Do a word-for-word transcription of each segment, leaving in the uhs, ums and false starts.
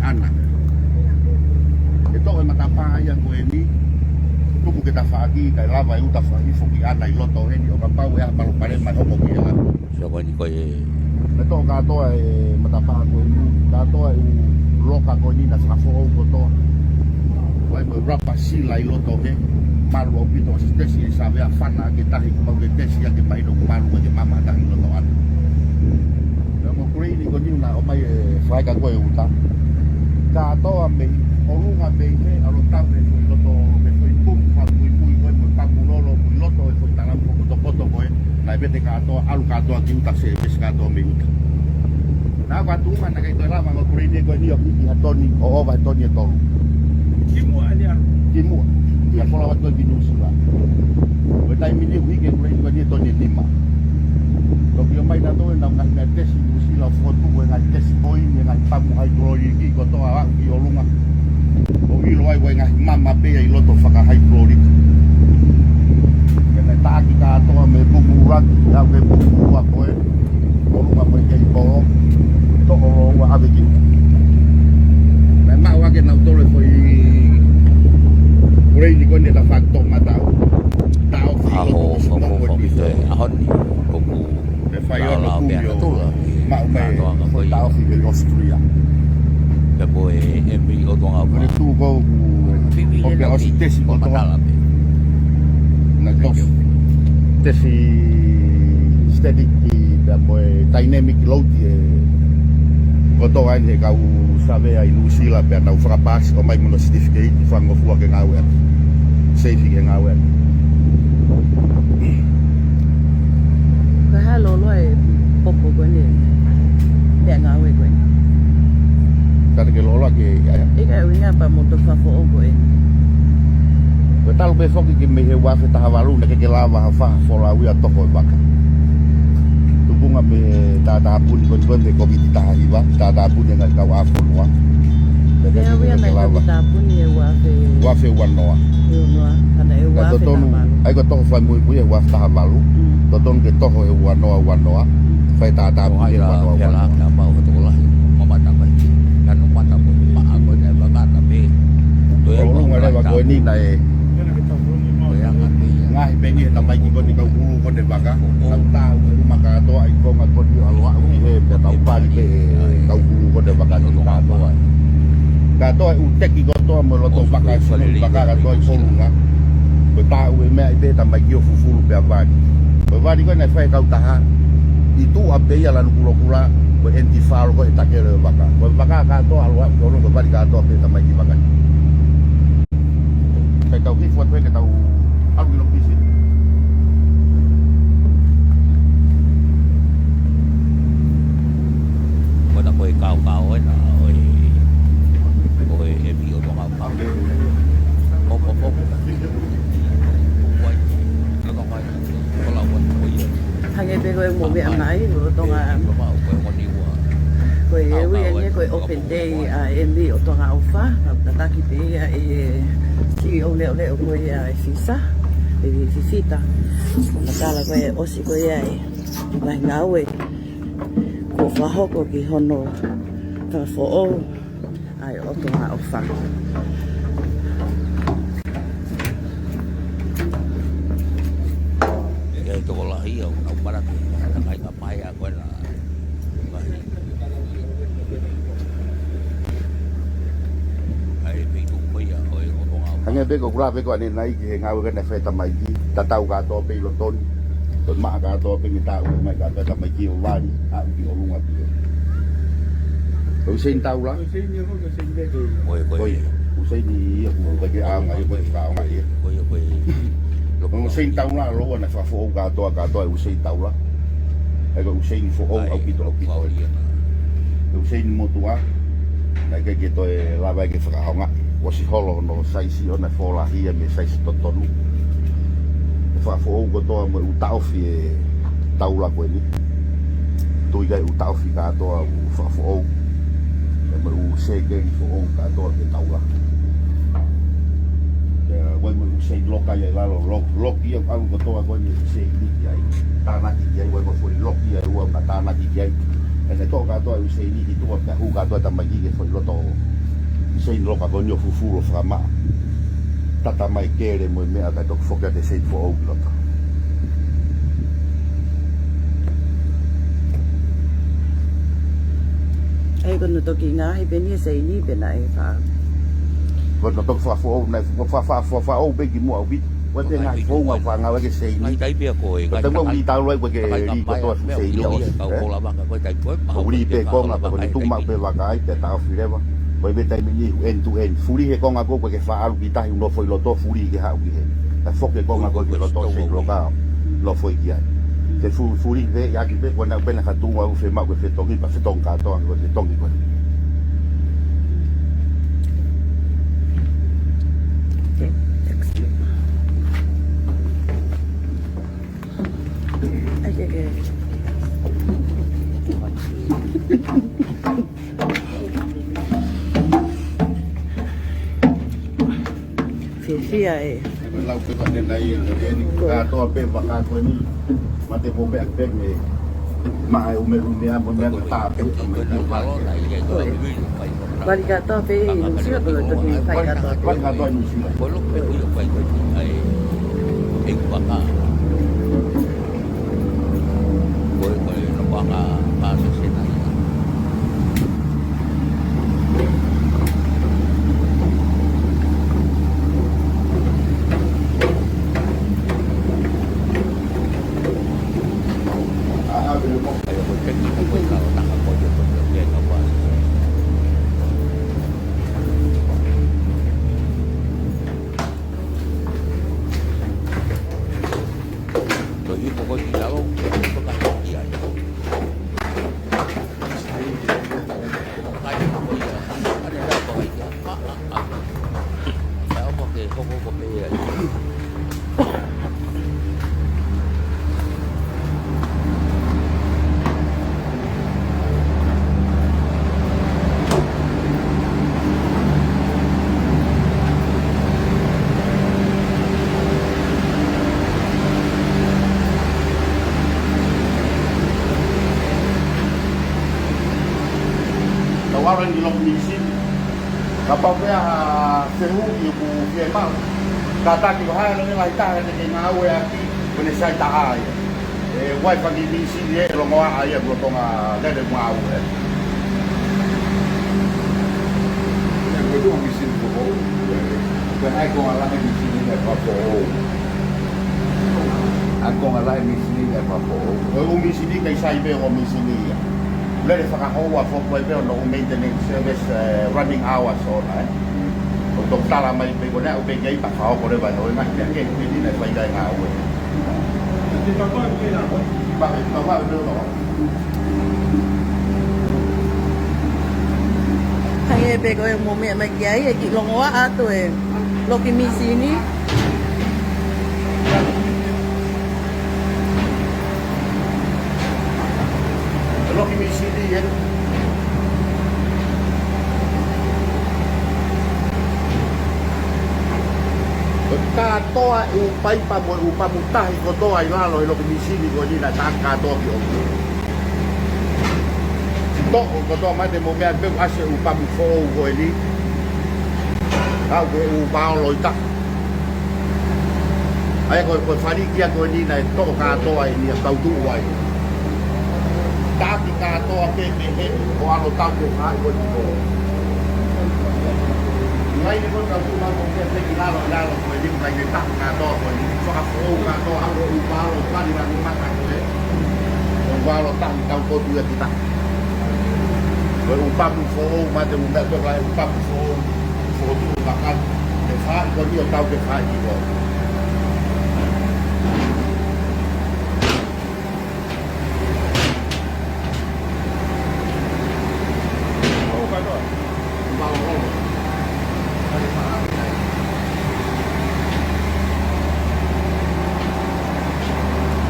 ʻAna. ʻE toʻo e matapā ia ko eni, tuku ki tafaʻaki, kae lava e uta fakahifo ki ʻana ʻi loto heni, ʻo kapau ʻe ʻi ai ha palopalema ʻe hoko ki ai. Sio ko eni ko e. ʻE toʻo kātoa e matapā ko eni, kātoa e ʻū loka ko eni naʻe fakafoʻou kotoa. ʻOku ʻi ai mo e rapa sila ʻi loto he, malu ʻaupito ʻosi tesi e savea fana ke tahi, kuo mau ke tesi ia ke mahino kuo malu ke mama tahi ʻi loto ʻana. Pea mo e kuleini ko eni naʻe ʻomai e faeka ko e uta. Kātoa mei ʻolunga mei he ʻalu ʻo tau mei he foʻi loto, mei he foʻi pumu fakamuimui ko ē mo e pamu lolo, mo e loto e foʻi talamu potopoto ko ē. Naʻe vete kātoa, ʻalu kātoa ki uta, se mesi kātoa mei uta. Naʻe ʻi ai ha tuʻunga naʻe ʻikai toe lava ʻe he kuleini ko eni ʻo hiki ha toni, ʻo ʻova he toni ʻe tolu. Kimuʻa eni ʻalu. Kimuʻa. Ia folau atu ki Nuʻusila. Ko e taimi ni ʻoku hiki e kuleini ko eni ʻe toni ʻe nima. Toki ʻomai nautolu ʻenau ngaahi meʻa tesi Nuʻusila ʻo fokotuʻu e ngaahi tesi poini, e ngaahi pamu haikulouliki kotoa ʻo aʻu ki ʻolunga. ʻO ʻilo ai ʻoku ʻi ai e ngaahi mama pē ia ʻi loto fakahaikulouliki. Pea naʻe taʻaki kātoa mei he pumu ʻuluaki, ʻo aʻu ki he pumu ua ko ē. ʻOlunga ko ē kei polo, toʻo lōua ʻave ki uta. Naʻe maʻu ʻaki ʻe nautolu e foʻi kuleini ko eni ʻa e tafaʻaki toʻomataʻu. Taʻofi ʻi loto ʻo sumoko ʻi he ʻaho ni, ʻoku ne fai ʻo kumi ʻo maʻu mai e foʻi taʻofi mei ʻAositelēlia. Pea ko e M V ʻOtua Ngāue ʻOku ne tuʻu ko ē ʻoku ʻoku ʻosi tesi kotoa. Naʻe tesi. Tesi static pea mo e dynamic load ʻi he kotoa eni he kau savea ʻi Nuʻusila pea nau fakapaasi ʻo ʻomai mo hono certificate fakangofua ke ngāue atu. Safe ke ngāue atu. Ka hā loloa e popo ko eni, pea ngāue ko eni. Ka te ke loloa ke, ʻIkai ʻuhinga pea mo e fakafoʻou ko eni. Ko e talu pē foki ki mei he ua afe taha valu naʻe ʻikai ke lava ha faha folau ia ʻo toko e vaka. Tupunga mei he tātāpuni ko eni ko ē mei he Kōviti taha hiva, tātāpuni e ngaahi kau ʻāfonua. Naʻe ʻikai ke lava. Tātāpuni e ua afe. Ua afe ua noa. Ua noa. Ka naʻe ua afe taha valu. ʻAi ko e toho fakamuimui he ua afe taha valu. Totonu ke toho he ua noa ua noa. Fai tātāpuni he ua noa ua noa. ʻOlunga leva ko eni naʻe ngaahi pē ni he tamaiki ko eni kau hulu ko eni vaka. Nau taʻu ʻi luma kātoa ʻi konga ko eni ʻo ʻalu ʻo aʻu ki hē pea tau pali pē e kau hulu ko eni vaka ni kātoa. Kātoa e ʻū teki kotoa mo e loto vaka e sino vaka kātoa ʻi ʻolunga. Ko e taʻu e meʻa ʻi pē tamaiki ʻo fufulu pea vali. Ko e vali ko ē naʻe fai e kautaha ʻi tuʻa pē ia lanu kulokula, ko e ʻenitī falo ko ē he takele vaka. Ko e vaka kātoa ʻalu ʻo aʻu ki ʻolunga, ko e vali kātoa pē tamaiki vaka ni. Kae tau hifo atu ke tau ʻalu ki loto pisi. Ko ena ko e kaokao ena ʻo e, ʻo e M V ʻOtua Ngāue. Hangē pē ko e mo mea mai, ʻo Tonga. Ko e ui eni ko e open day ʻa e M V ʻOtua Ngāue ʻOfa, ka tataki pē ia ʻe he C E O leʻoleʻo ko ia ʻa e Visa, ʻe Vivita. Matala ko e ʻosi ko ia e ngaahi ngāue kuo fakahoko ki hono fakafoʻou ʻa e ʻOtua ʻOfa. ʻIkai tokolahi au nau paraki, ʻa e ngaahi kamai ʻa ko ena. ʻAi, pei tuku ko ia ʻo e ʻOtua Ngāue ʻOfa. Hangē pē ko ʻeku lave ko ē ʻanenai ki he ngāue ko ena fai tamaiki, tatau kātoa pē ʻi loto ni. Ko e maʻa kātoa pē mei taʻu mai kātoa tamaiki ʻo vali, aʻu ki ʻolunga pē. Ko Huseini Taula. Ko e, ko e. Huseini ia, ko e ke ʻaonga ia, ko e ke ʻaonga ia. Ko Huseini Taula, lōua naʻe fakafoʻou kātoa, kātoa ʻe Huseini Taula. ʻAi ko Huseini foʻou ʻaupito, ʻaupito. Huseini motuʻa, naʻe ʻikai ke toe lava ke fakaʻaongaʻi. ʻOsi holo hono saisi ʻo ne folahi ia mei he saisi totonu. ʻE fakafoʻou kotoa mo e ʻū taʻofi e taula ko eni. Tui ki ai ʻū taʻofi kātoa ʻoku fakafoʻou. Pea mo e ʻū sēkeli foʻou kātoa ki he taula. Pea ʻoku ʻi ai mo e ʻū seini loka ia ʻi lalo, lo-, loki ia ʻalu kotoa ko eni ʻū seini ki ai. Tānaki ki ai, ʻoku ʻi ai mo e foʻi loki ia ʻe ua ʻoku tānaki ki ai. Kae toʻo kātoa e ʻū seini ki tuʻa pea hū kātoa e tamaiki ki he foʻi loto seini loka ko eni ʻo fufulu ʻo fakamaʻa. Tata mai kele mo e meʻa kae toki foki atu e seini foʻou ki loto. ʻAi, ko hono toki ngaohi pē eni e seini pea naʻe fa-, ko hono toki fakafoʻou, naʻe fa-, fa-, fa-, fa-, foʻou pē kimuʻa ʻaupito. Ko e pē ngaahi founga ʻoku ngāueʻaki e seini. Ko e taimi ʻoku ʻi taulu ai ko e ke lī kotoa e fuʻu seini ʻo ʻosi, ē? Ko e lī pē konga, ko e tuʻu maʻu pē vaka ai, pea taʻofi leva. Ko e pē taimi ni ʻoku end to end. Fuli he konga ko ē ko e ke faʻa ʻalu ki tahi ʻo nofo ʻi loto, fuli ke haʻu ki heni. Kae foki e konga ko ē ki loto, seini loka ʻo nofo ki ai. Ke fu-, fuli pē, ʻi ʻaki pē, ko ena pē naʻa ka tuʻu ai ʻo fiemaʻu ke fetongi, pea fetongi kātoa, ko e fetongi ko ē. Okay, next. Okay, okay. Fiefia ē. Lau pē ko eni, kātoa pē vaka ko eni. Mate mo pē ʻaki pē ke maʻa e ʻume ʻume a mo meʻa ka tā pē ka mai ka vaka. Vali kātoa pē ʻi Nuʻu Sila, ko e toki fai kātoa pē. Vali kātoa ʻi Nuʻu Sila. Ko e loki pē ʻoku ʻi ai ko e ʻai e ʻupa ka. Ko e, ko e loki anga pāsa senai. Tau ʻalu eni ki loki misini. Kapau pē ʻe fehuʻi ʻoku fiemaʻu, kātaki ko hai ʻa e lahi taha te ke ngāueʻaki, ko ʻene sai taha ia. ʻE ʻi ai e fanga kiʻi misini ʻe longoaʻa ia ʻoku lolotonga lele ngāue. ʻE ko e tuʻu misini foʻou. Ko e ʻai ko e ngaahi misini ʻe fakafoʻou. ʻAi ko e ngaahi misini ʻe fakafoʻou. Ko e ʻū misini ʻikai sai pē ʻo misini ia. Lele fakahoua foki ko e pē ʻo e maintenance service, eh, running hours ʻona, eh. ʻO toki tala mai pē ko ena ʻo pē kei pā fao ko leva ʻo e ngaahi meʻa kehe ko eni naʻe fai ai e ngāue. Pā pē, pā pē pē ʻo Hai ē pē ko e mo meʻa mai ki ai, ʻe kiʻi longoaʻa atu e loki misini. Loki misini ē. Ko e kātoa e ʻū paipa mo e ʻū pamu tahi kotoa ʻi lalo he loki misini ko eni naʻe tā kātoa ki ʻolunga. Toʻo kotoa mai te mo meʻa pē ʻoku ʻasi e ʻū pamu foʻou ko eni. Kau ko e ʻū paolo ʻi tahi. ʻA ia ko e, ko e falikia ko eni naʻe toʻo kātoa eni ʻa e tau tuʻu ai. Taki kātoa pē mei heni, ko ʻAlo Tau ko e kakai ko eni ko. Ngai ne ko e tau tuʻu mai ko e pē ki lalo, lalo ko eni, ngai ne taki kātoa ko eni, fakafoʻou kātoa, ʻa e ʻū paolo, pali la ni mata ko e. ʻŪ paolo tahi tau ko tu ia ki tahi. Ko e ʻū pamu foʻou, mate ʻū meʻa ko e ʻū pamu foʻou, foʻou tuʻu makai. Ke fai ko eni ʻo tau ke fai ki ko.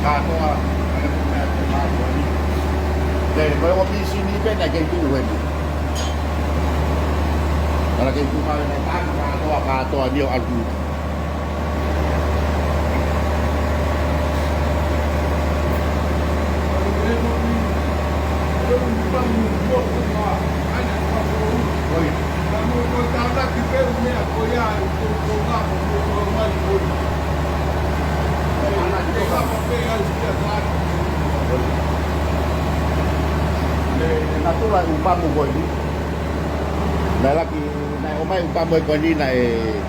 Kātoa, ʻa e meʻa te mā ko eni. Te ko e ʻū misini pē naʻe kei tuʻu heni. Naʻe kei tuʻu mai ʻene taki kātoa, kātoa ni ʻo ʻalu. Ko e ʻū pamu ko eni. Naʻe laki, naʻe ʻomai ʻū pamu ko eni naʻe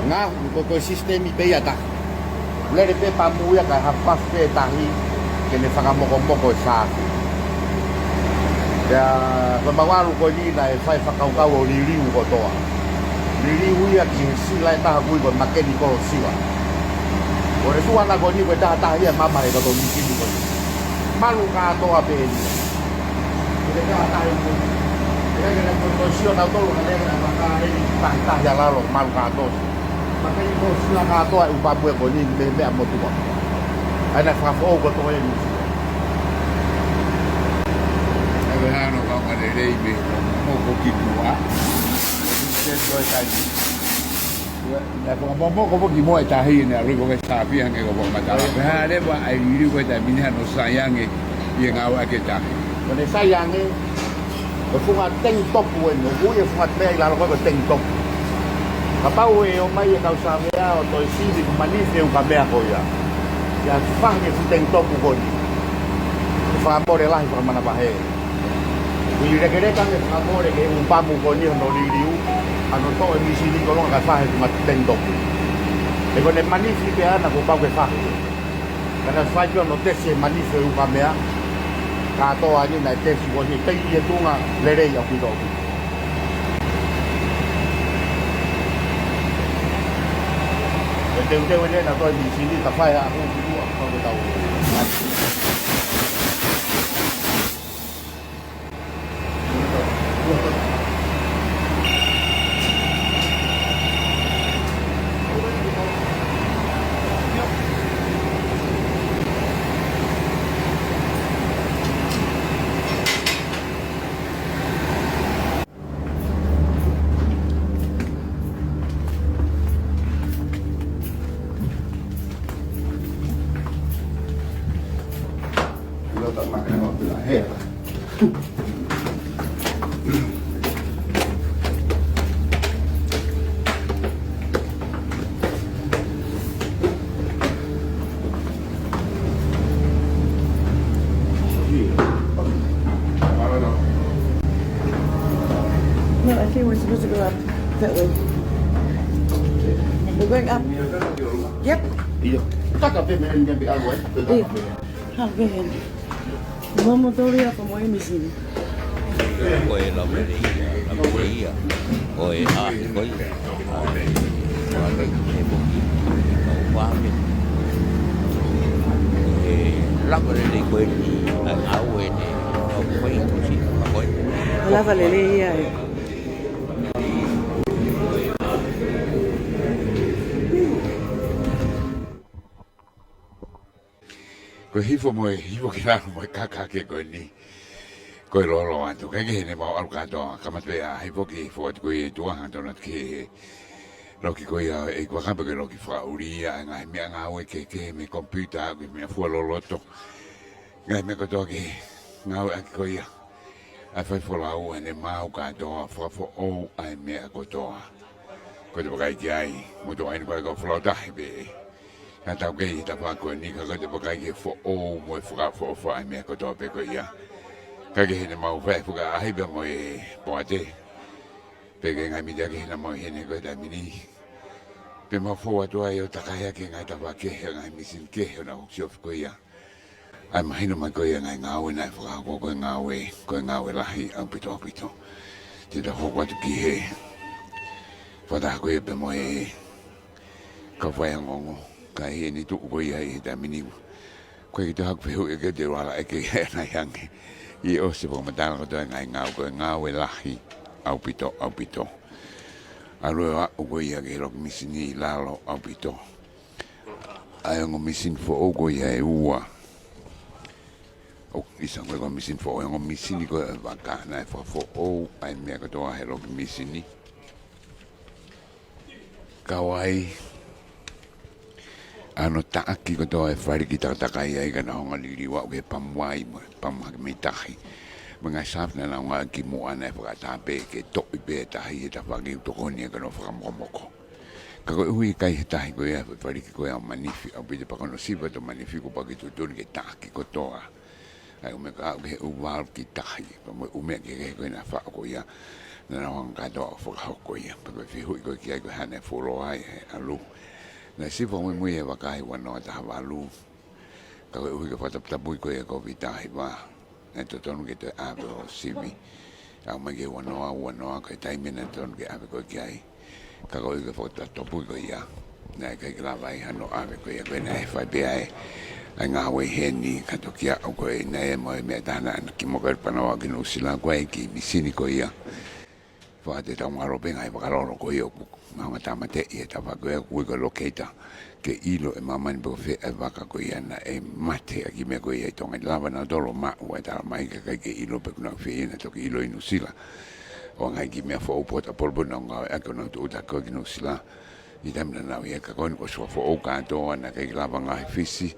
ngaohi ko, ko e sisitemi pē ia ʻa e tahi. Lele pē pamu ia kae hafafi pē tahi ke ne fakamokomoko e saafi. Pea ko e mau ʻalu ko eni naʻe fai fakakaukau ʻo liliu kotoa. Liliu ia ki he sila ʻe taha ʻoku ui ko e makenikolo sila. Ko e suana ko eni ko e taha tahi ia mamahi ko e misini ko eni. Malu kātoa pē eni. Ko e taha tahi ko eni. Ko e taha tahi ko eni. Ko e sio nautolu ka lele ka maka eni tahi tahi ʻa lalo malu kātoa. Makenikolo sila kātoa e ʻū pamu ko eni mei he meʻa motuʻa. ʻA ia naʻe fakafoʻou kotoa e misini. ʻE ʻi ai hano kaunga lelei mei he momoko ki muʻa. Ko e taimi. Naʻe fakamomoko foki mo e tahi naʻe ʻalu ko e saafi ange ko e fakamatala. Pea hā leva ʻa e liliu ko e taimi ni hano sai ange ʻi he ngāueʻaki e tahi. Ko ʻene sai ange, ko e funga tank top eni, ʻoku ui e funga meʻa ʻi lalo ko e tank top. Kapau ʻe ō mai e kau savea ʻo toe sivi ko e manifi e ukamea ko ia. Ia fahi e fuʻu tank top ko eni. Fakamole lahi fakamanavahē. Ui lekeleka ange fakamole ki he ʻū pamu ko eni hono liliu, hano toʻo e misini ko ē ʻo langa kae fahi e fuʻu tank top. He ko ʻene manifi pē ʻana kuo pau ke fahi. Ka naʻe fai pē hono tesi e manifi e ukamea, kātoa eni naʻe tesi ko eni tei ʻi he tuʻunga lelei ʻaupito. Ko e teuteu eni naʻe toʻo e misini ka fai ʻa e ʻū ki tuʻa, ka ko e tau. No, I think we're supposed to go up that way. We're going up. Yep. ʻIo. Taka pē meʻa ni pē ʻalu ai. ʻIo. Hā pē heni. Momo toli a ko mo e misini. Ko e lave lelei ia, lave lelei ia. Ko e ʻaho ko ia. Ko e lave lelei ko eni, ʻa e ʻau eni, ʻau ko eni, ko si, ko eni. Lava lelei ia ē. Ko e hifo mo e, hifo ki lalo mo e kaka ke ko eni. Ko e lolo atu. Kae kehe ne mau ʻalu kātoa, kamata pē ʻa e hifo ki he foʻi ko ia ʻi tuʻa, hangatonu atu ki he loki ko ia ʻe kua kape ke loki fakaʻuli ia, ngaahi meʻangāue kehekehe mei he komipiuta, ki he meʻafua loloto. Ngaahi meʻa kotoa ke ngāueʻaki ko ia. ʻA e fai folau ʻa ʻene maau kātoa, fakafoʻou ʻa e meʻa kotoa. Ko e te vakai ki ai, mo tō ai ni ko e kau folau tahi pē. Ka tau kei he tafaʻaki ko eni ka ko e te vakai ki he foʻou mo e fakaʻofoʻofa ʻa e meʻa kotoa pē ko ia. Ka ke hene mau fai fakaʻahi pē mo e poate. Pea ke ngaahi mita ke hena mau hene ko e taimi ni. Pea mau fou atu ai ʻo takai ake ngaahi tafaʻaki kehe, ngaahi misini kehe ʻo nau hoko siofi ko ia. ʻA e mahino mai ko ia ngaahi ngāue naʻe fakahoko ko e ngāue, ko e ngāue lahi ʻaupito ʻaupito. Te ta hoko atu ki he fakataha ko ia pea mo e kau faiangongo, ka ʻi heʻene tuʻu ko ia ʻi he taimi ni. Ko e kita haku fehuʻi ʻe ke te wala ʻe ke ia nai ange. ʻI ʻosi fakamatala kotoa e ngaahi ngāue ko e ngāue lahi ʻaupito ʻaupito. ʻAlu ʻo aʻu ko ia ki he loki misini ʻi lalo ʻaupito. ʻA e ongo misini foʻou ko ia ʻe ua. ʻOku ʻi ai ko e ongo misini foʻou, ongo misini ko e vaka naʻe fakafoʻou ʻa e meʻa kotoa he loki misini. Kau ai ʻa hono taʻaki kotoa e faliki takatakai ai ka nau hanga liliu aʻu ki he pamu ai mo e pamu hake mei tahi. Mo e ngaahi saafi naʻa nau ngāueʻaki muʻa naʻe fakaʻatā pē ke toʻi pē tahi he tafaʻaki ʻoku tokoni ai ke nau fakamokomoko. Ka koeʻuhi ʻikai he tahi ko ia, faliki ko ia ʻoku manifi ʻaupito pea ko hono siva ʻo e manifi kuo pau ke tuʻutuʻuni ke taʻaki kotoa. ʻA e ʻū meʻa ka aʻu ki he ʻū valve ki tahi, pea mo e ʻū meʻa kehekehe ko ē naʻe faʻo ko ia, naʻa nau hanga kātoa ʻo fakahoko ia. Pea ko e fehuʻi ko ē ki ai ko e hā naʻe fuoloa ai ʻa e ʻalu. Naʻe sivi fakamuimui e vaka ʻi he ua noa taha valu. Ka koeʻuhi ko e fakataputapui ko ia ʻa e Kōviti taha hiva, naʻe totonu ke toe ʻave ʻo sivi. ʻAlu mai ki he ua noa ua noa, ko e taimi naʻe totonu ke ʻave ko ē ki ai. Ka koeʻuhi ko e fakataputapui ko ia, naʻe ʻikai ke lava ai hano ʻave ko ia, ko ia naʻe fai pē ʻa e, ʻa e ngāue heni, ka toki aʻu ko ē naʻe ʻi ai mo e meʻa ʻe taha naʻe kimuʻa ko ē pea nau aʻu ki Nuʻusila ko ē ki he misini ko ia. Fakatau ngalo pē ngaahi vakalolo ko ia ʻoku nau hanga tāmateʻi e tafaʻaki ko ia ʻoku ui ko e locator, ke ʻilo ʻe māmani pe ko fē e vaka ko ia naʻe mate ʻaki e meʻa ko ia ʻi Tonga ni. Lava nautolu ʻo maʻu e talamai ka ʻikai ke ʻilo pe ko e hā e fē ia, naʻe toki ʻilo ʻi Nuʻusila. ʻO ngaahi kiʻi meʻa foʻou portable pē naʻa nau ngāueʻaki ʻo nau tūʻuta ko ē ki Nuʻusila. ʻI he taimi naʻa nau ʻi ai, ka ko eni kuo ʻosi fakafoʻou kātoa, naʻe ʻikai ke lava ngaahi fisi,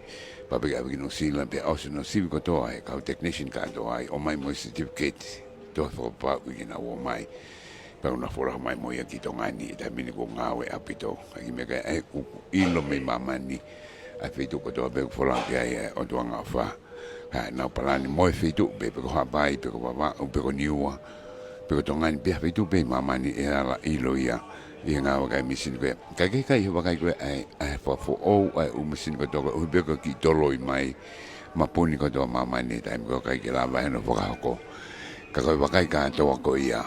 pea pehē ke ʻave ki Nuʻusila, pea ʻosi hono sivi kotoa e kau technician kātoa ai, ʻomai mo e certificate, tohi fakapapauʻi ke nau ō mai. Pea kuo nau folau mai mo ia ki Tonga ni, ʻi he taimi ni kuo ngāue ʻaupito. ʻA e kiʻi meʻa ko ē ʻoku ʻilo mei māmani, ʻa e feituʻu kotoa pē ʻoku folau ki ai e ʻOtua Angaʻofa. Ka nau palani mo e feituʻu pē, pe ko Haʻapai, pe ko Vavaʻu, pe ko Niua, pe ko Tonga ni, pe ha feituʻu pē ʻi māmani ʻe ala ʻilo ia ʻi he ngāue ʻa e misini ko ē. Ka ʻikai ke ʻi ai he vaka ko ē ʻa e, ʻa e fakafoʻou ʻa e ʻū misini kotoa koeʻuhi pē ko e kiʻi toloi mai, mapuni kotoa māmani he taimi ko ē ʻikai ke lava hano fakahoko. Ka ko e vaka kātoa ko ia,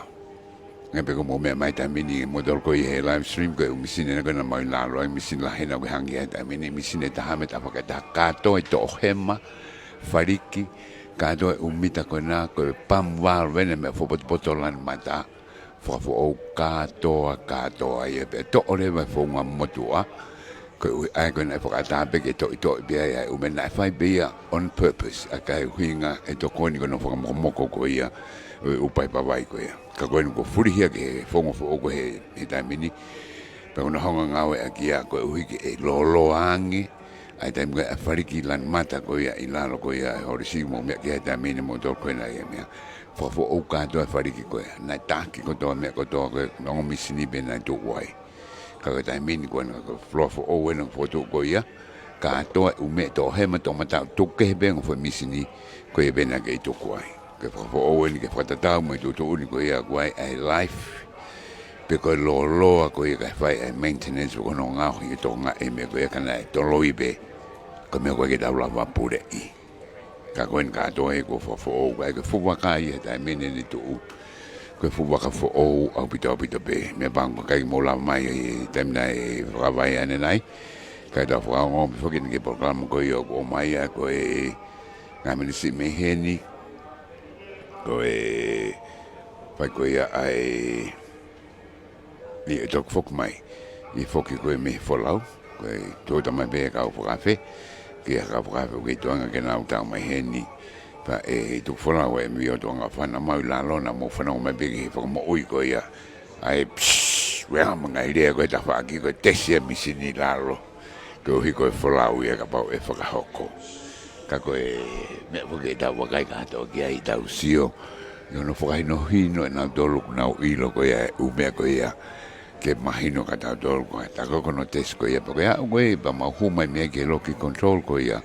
ʻa ia pē ko e mou meʻa mai he taimi ni, moutolu ko ē ʻi he live stream, ko e ʻū misini ena ko ē naʻa mau ʻi lalo ai, misini lahi naʻa ku hanga he taimi ni, misini ʻe taha mita fakataha, kātoa e toʻohema, faliki, kātoa e ʻū mita ko ena, ko e pump valve ena, meʻa fakapotopoto lanu mata, fakafoʻou kātoa, kātoa ia pē, toʻo leva e founga motuʻa, koeʻuhi ʻa ia ko ē naʻe fakaʻatā pē ke toʻitoʻi pē ai ʻa e ʻū meʻa, naʻe fai pē ia on purpose, ʻa ia ko e ʻuhinga e tokoni ko ē naʻe fakamokomoko ko ia ʻo e ʻū paipa vai ko ia. Ka ko eni kuo fulihi ia ki he founga foʻou ko ē he, he taimi ni. Pea kuo nau hanga ngāueʻaki ia koeʻuhi ke ʻe lōloa ange ʻa e taimi ko ē ʻa e faliki lanu mata ko ia ʻi lalo ko ia ʻi Holysee, mou meʻa ki ai he taimi ni moutolu ko ē naʻe ʻi ai e meʻa. Fakafoʻou kātoa e faliki ko ia. Naʻe taki kotoa e meʻa kotoa ko ē, ongo misini pē naʻe tuʻu ai. Ka ko e taimi ni ko ena ko e fuoloa foʻou ena ʻoku fokotuʻu ko ia, kātoa e ʻū meʻa, toʻohema, toʻomataʻu, tuku kehe pē ongo foʻi misini ko ia pē naʻe kei tuku ai. Ke fakafoʻou eni ke fakatatau mo e tuʻutuʻuni ko ia ʻoku ʻi ai e life, pe ko e lōloa ko ia kae fai e maintenance, pe ko hono ngaohi e tokangaʻi e meʻa ko ia ka naʻe toloi pē, ko e meʻa ʻoku ʻikai ke tau lava puleʻi. Ka ko eni kātoa ia kuo fakafoʻou, ka ko e fuʻu vaka ia he taimi ni naʻe tuʻu, ko e fuʻu vaka foʻou ʻaupito, ʻaupito pē. Meʻapango ʻikai ke mou lava mai he taimi naʻe fakavaivai ʻanenai. Ka tau fakaongo pē foki eni ki he polokalama ko ia ʻoku ʻomai, ʻa ia ko e ngaahi miniti mei heni, ko e fai ko ia ʻa e, ʻi he toki foki mai, ʻi he foki ko ē mei he folau, ko e tō tamai pē kau fakaafe, ki he kau fakaafe ʻoku kei tuʻunga ke nau tau mai heni. Pea ʻe tuku folau e M V ʻo tuʻunga fana mau ʻi lalo, naʻa mou fanongo mai pē ki he fakamoʻui ko ia ʻa e pss, wea mo e ngaahi lea ko e tafaʻaki ko e tesi e misini ʻi lalo. Koeʻuhi ko e folau ia kapau ʻe fakahoko. Ka ko e meʻa foki ʻe tau vakai kātoa ki ai, tau sio ʻi hono fakahinohino ʻe nautolu ʻoku nau ʻilo ko ia e ʻū meʻa ko ia ke mahino kia tautolu ko e tā ko ē ko hono tesi ko ia pea ko e aʻu ko ē pea mau hū mai mei ai ki he loki control ko ia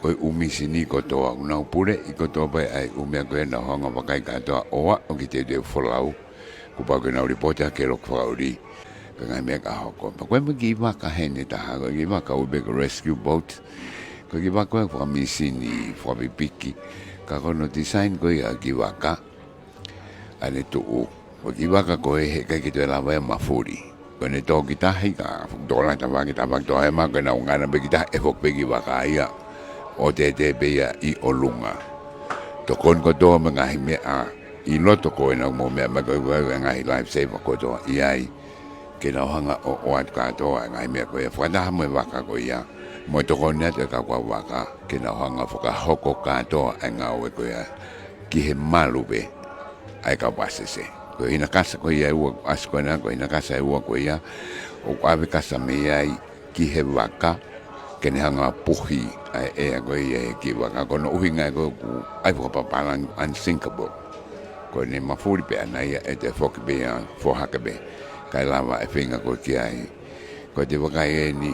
ʻo e ʻū misini kotoa, ʻoku nau puleʻi kotoa pē ʻa e ʻū meʻa ko ia, nau hanga vakai kātoa ʻo aʻu ki he teuteu folau. Kuo pau ke nau lipooti ʻaki e loki fakaʻuli. Ka ngaahi meʻa ka hoko. Pea ko e meʻa kiʻi vaka heni ʻe taha, ko e kiʻi vaka ʻoku ui pē ko e rescue boat. Ko e kiʻi vaka ko ē fakamisini, fakapipiki. Ka ko hono design ko ia kiʻi vaka, ʻa ʻene tuʻu. Ko e kiʻi vaka ko ē he ʻikai ke toe lava ia ʻo mafuli. Ko ʻene tō ki tahi ka fuʻu tokolahi tafaʻaki, tafaʻaki toʻohema ko ē naʻa nau ngana pē ki tahi ʻe foki pē kiʻi vaka ia ʻo tētē pē ia ʻi ʻolunga. Tokoni kotoa mo e ngaahi meʻa ʻi loto ko ē naʻa mou meʻa mai ko ē, ko e ngaahi life saver kotoa ʻi ai. Ke nau hanga ʻo, ʻoatu kātoa e ngaahi meʻa ko ia fakataha mo e vaka ko ia. Mo e tokoni atu e kau kau vaka. Ke nau hanga fakahoko kātoa e ngāue ko ia. Ki he malu pē ʻa e kau pasese. Ko e hina kasa ko ia ʻe ua, ʻasi ko ena ko e hina kasa ʻe ua ko ia. ʻOku ʻave kasa mei ai ki he vaka, ke ne hanga puhi ʻa e ʻea ko ia he kiʻi vaka, ko hono ʻuhinga ia ko ē ʻoku ʻai fakapapālangi unsinkable. Ko ʻene mafuli pē ʻana ia ʻe toe foki pē ia ʻo foha hake pē, kae lava e feinga ko ē ki ai. Ko e te vakai eni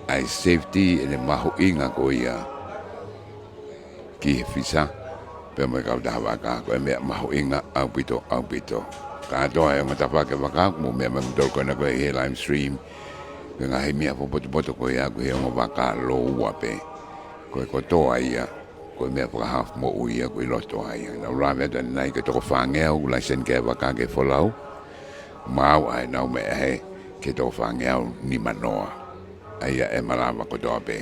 ʻa e safety ʻene mahuʻinga ko ia. ki he fisa, pea mo e kautaha vaka, ko e meʻa mahuʻinga ʻaupito, ʻaupito. Kātoa e ongo tafaʻaki vaka, mou meʻa mai motolu ko ena ko e he live stream, ko e ngaahi meʻa fakapotopoto ko ia, ko e he ongo vaka lōua pē. Ko e kotoa ia, ko e meʻa fakahaofi moʻui ia, ko e loto ai. Naʻa ku lave atu ʻanenai ko e toko fāngeau, laiseni ki he vaka ke folau, maʻu ai ʻenau meʻa he, ki he toko fāngeau nimanoa. ʻA ia ʻe malava kotoa pē.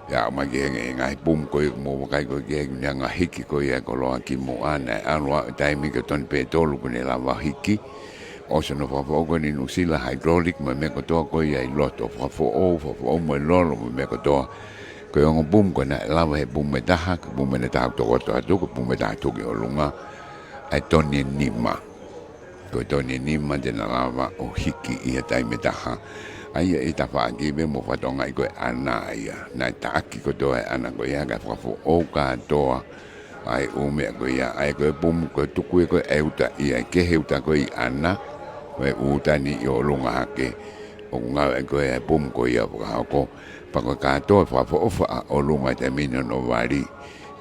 ʻIo, ʻomai ki he ngaahi pumu ko ia mou vakai ko ia, ʻoku ne hanga hiki ko ia e koloa kimuʻa, naʻe ʻalu ʻa e taimi ko Tony Petolu kuo ne lava hiki. ʻOsi hono fakafoʻou ko eni Nuʻusila, hydraulic mo e meʻa kotoa ko ia ʻi loto, fakafoʻou, fakafoʻou mo e lolo mo e meʻa kotoa. Ko e ongo pumu ko ena naʻe lava he pumu ʻe taha, ko e pumu ʻe taha tokoto atu, ko e pumu ʻe taha tuku ki ʻolunga. ʻA e toni ʻe nima. Ko e toni ʻe nima te na lava ʻo hiki ʻi ha taimi ʻe taha. ʻA ia ʻi he tafaʻaki pē mou fakatokangaʻi ko e ʻana ia. Naʻe taʻaki kotoa e ʻana ko ia kae fakafoʻou kātoa ʻa e ʻū meʻa ko ia. ʻA ia ko e pumu ko e tuku ia ko e uta ia, ʻa e kehe uta ko ē ʻi ʻana, ko e uta ni ʻi ʻolunga hake. ʻOku ngāueʻaki ko e pumu ko ia fakahoko. Pea ko e kātoa fakafoʻou ʻa ʻolunga he taimi ni hono vali.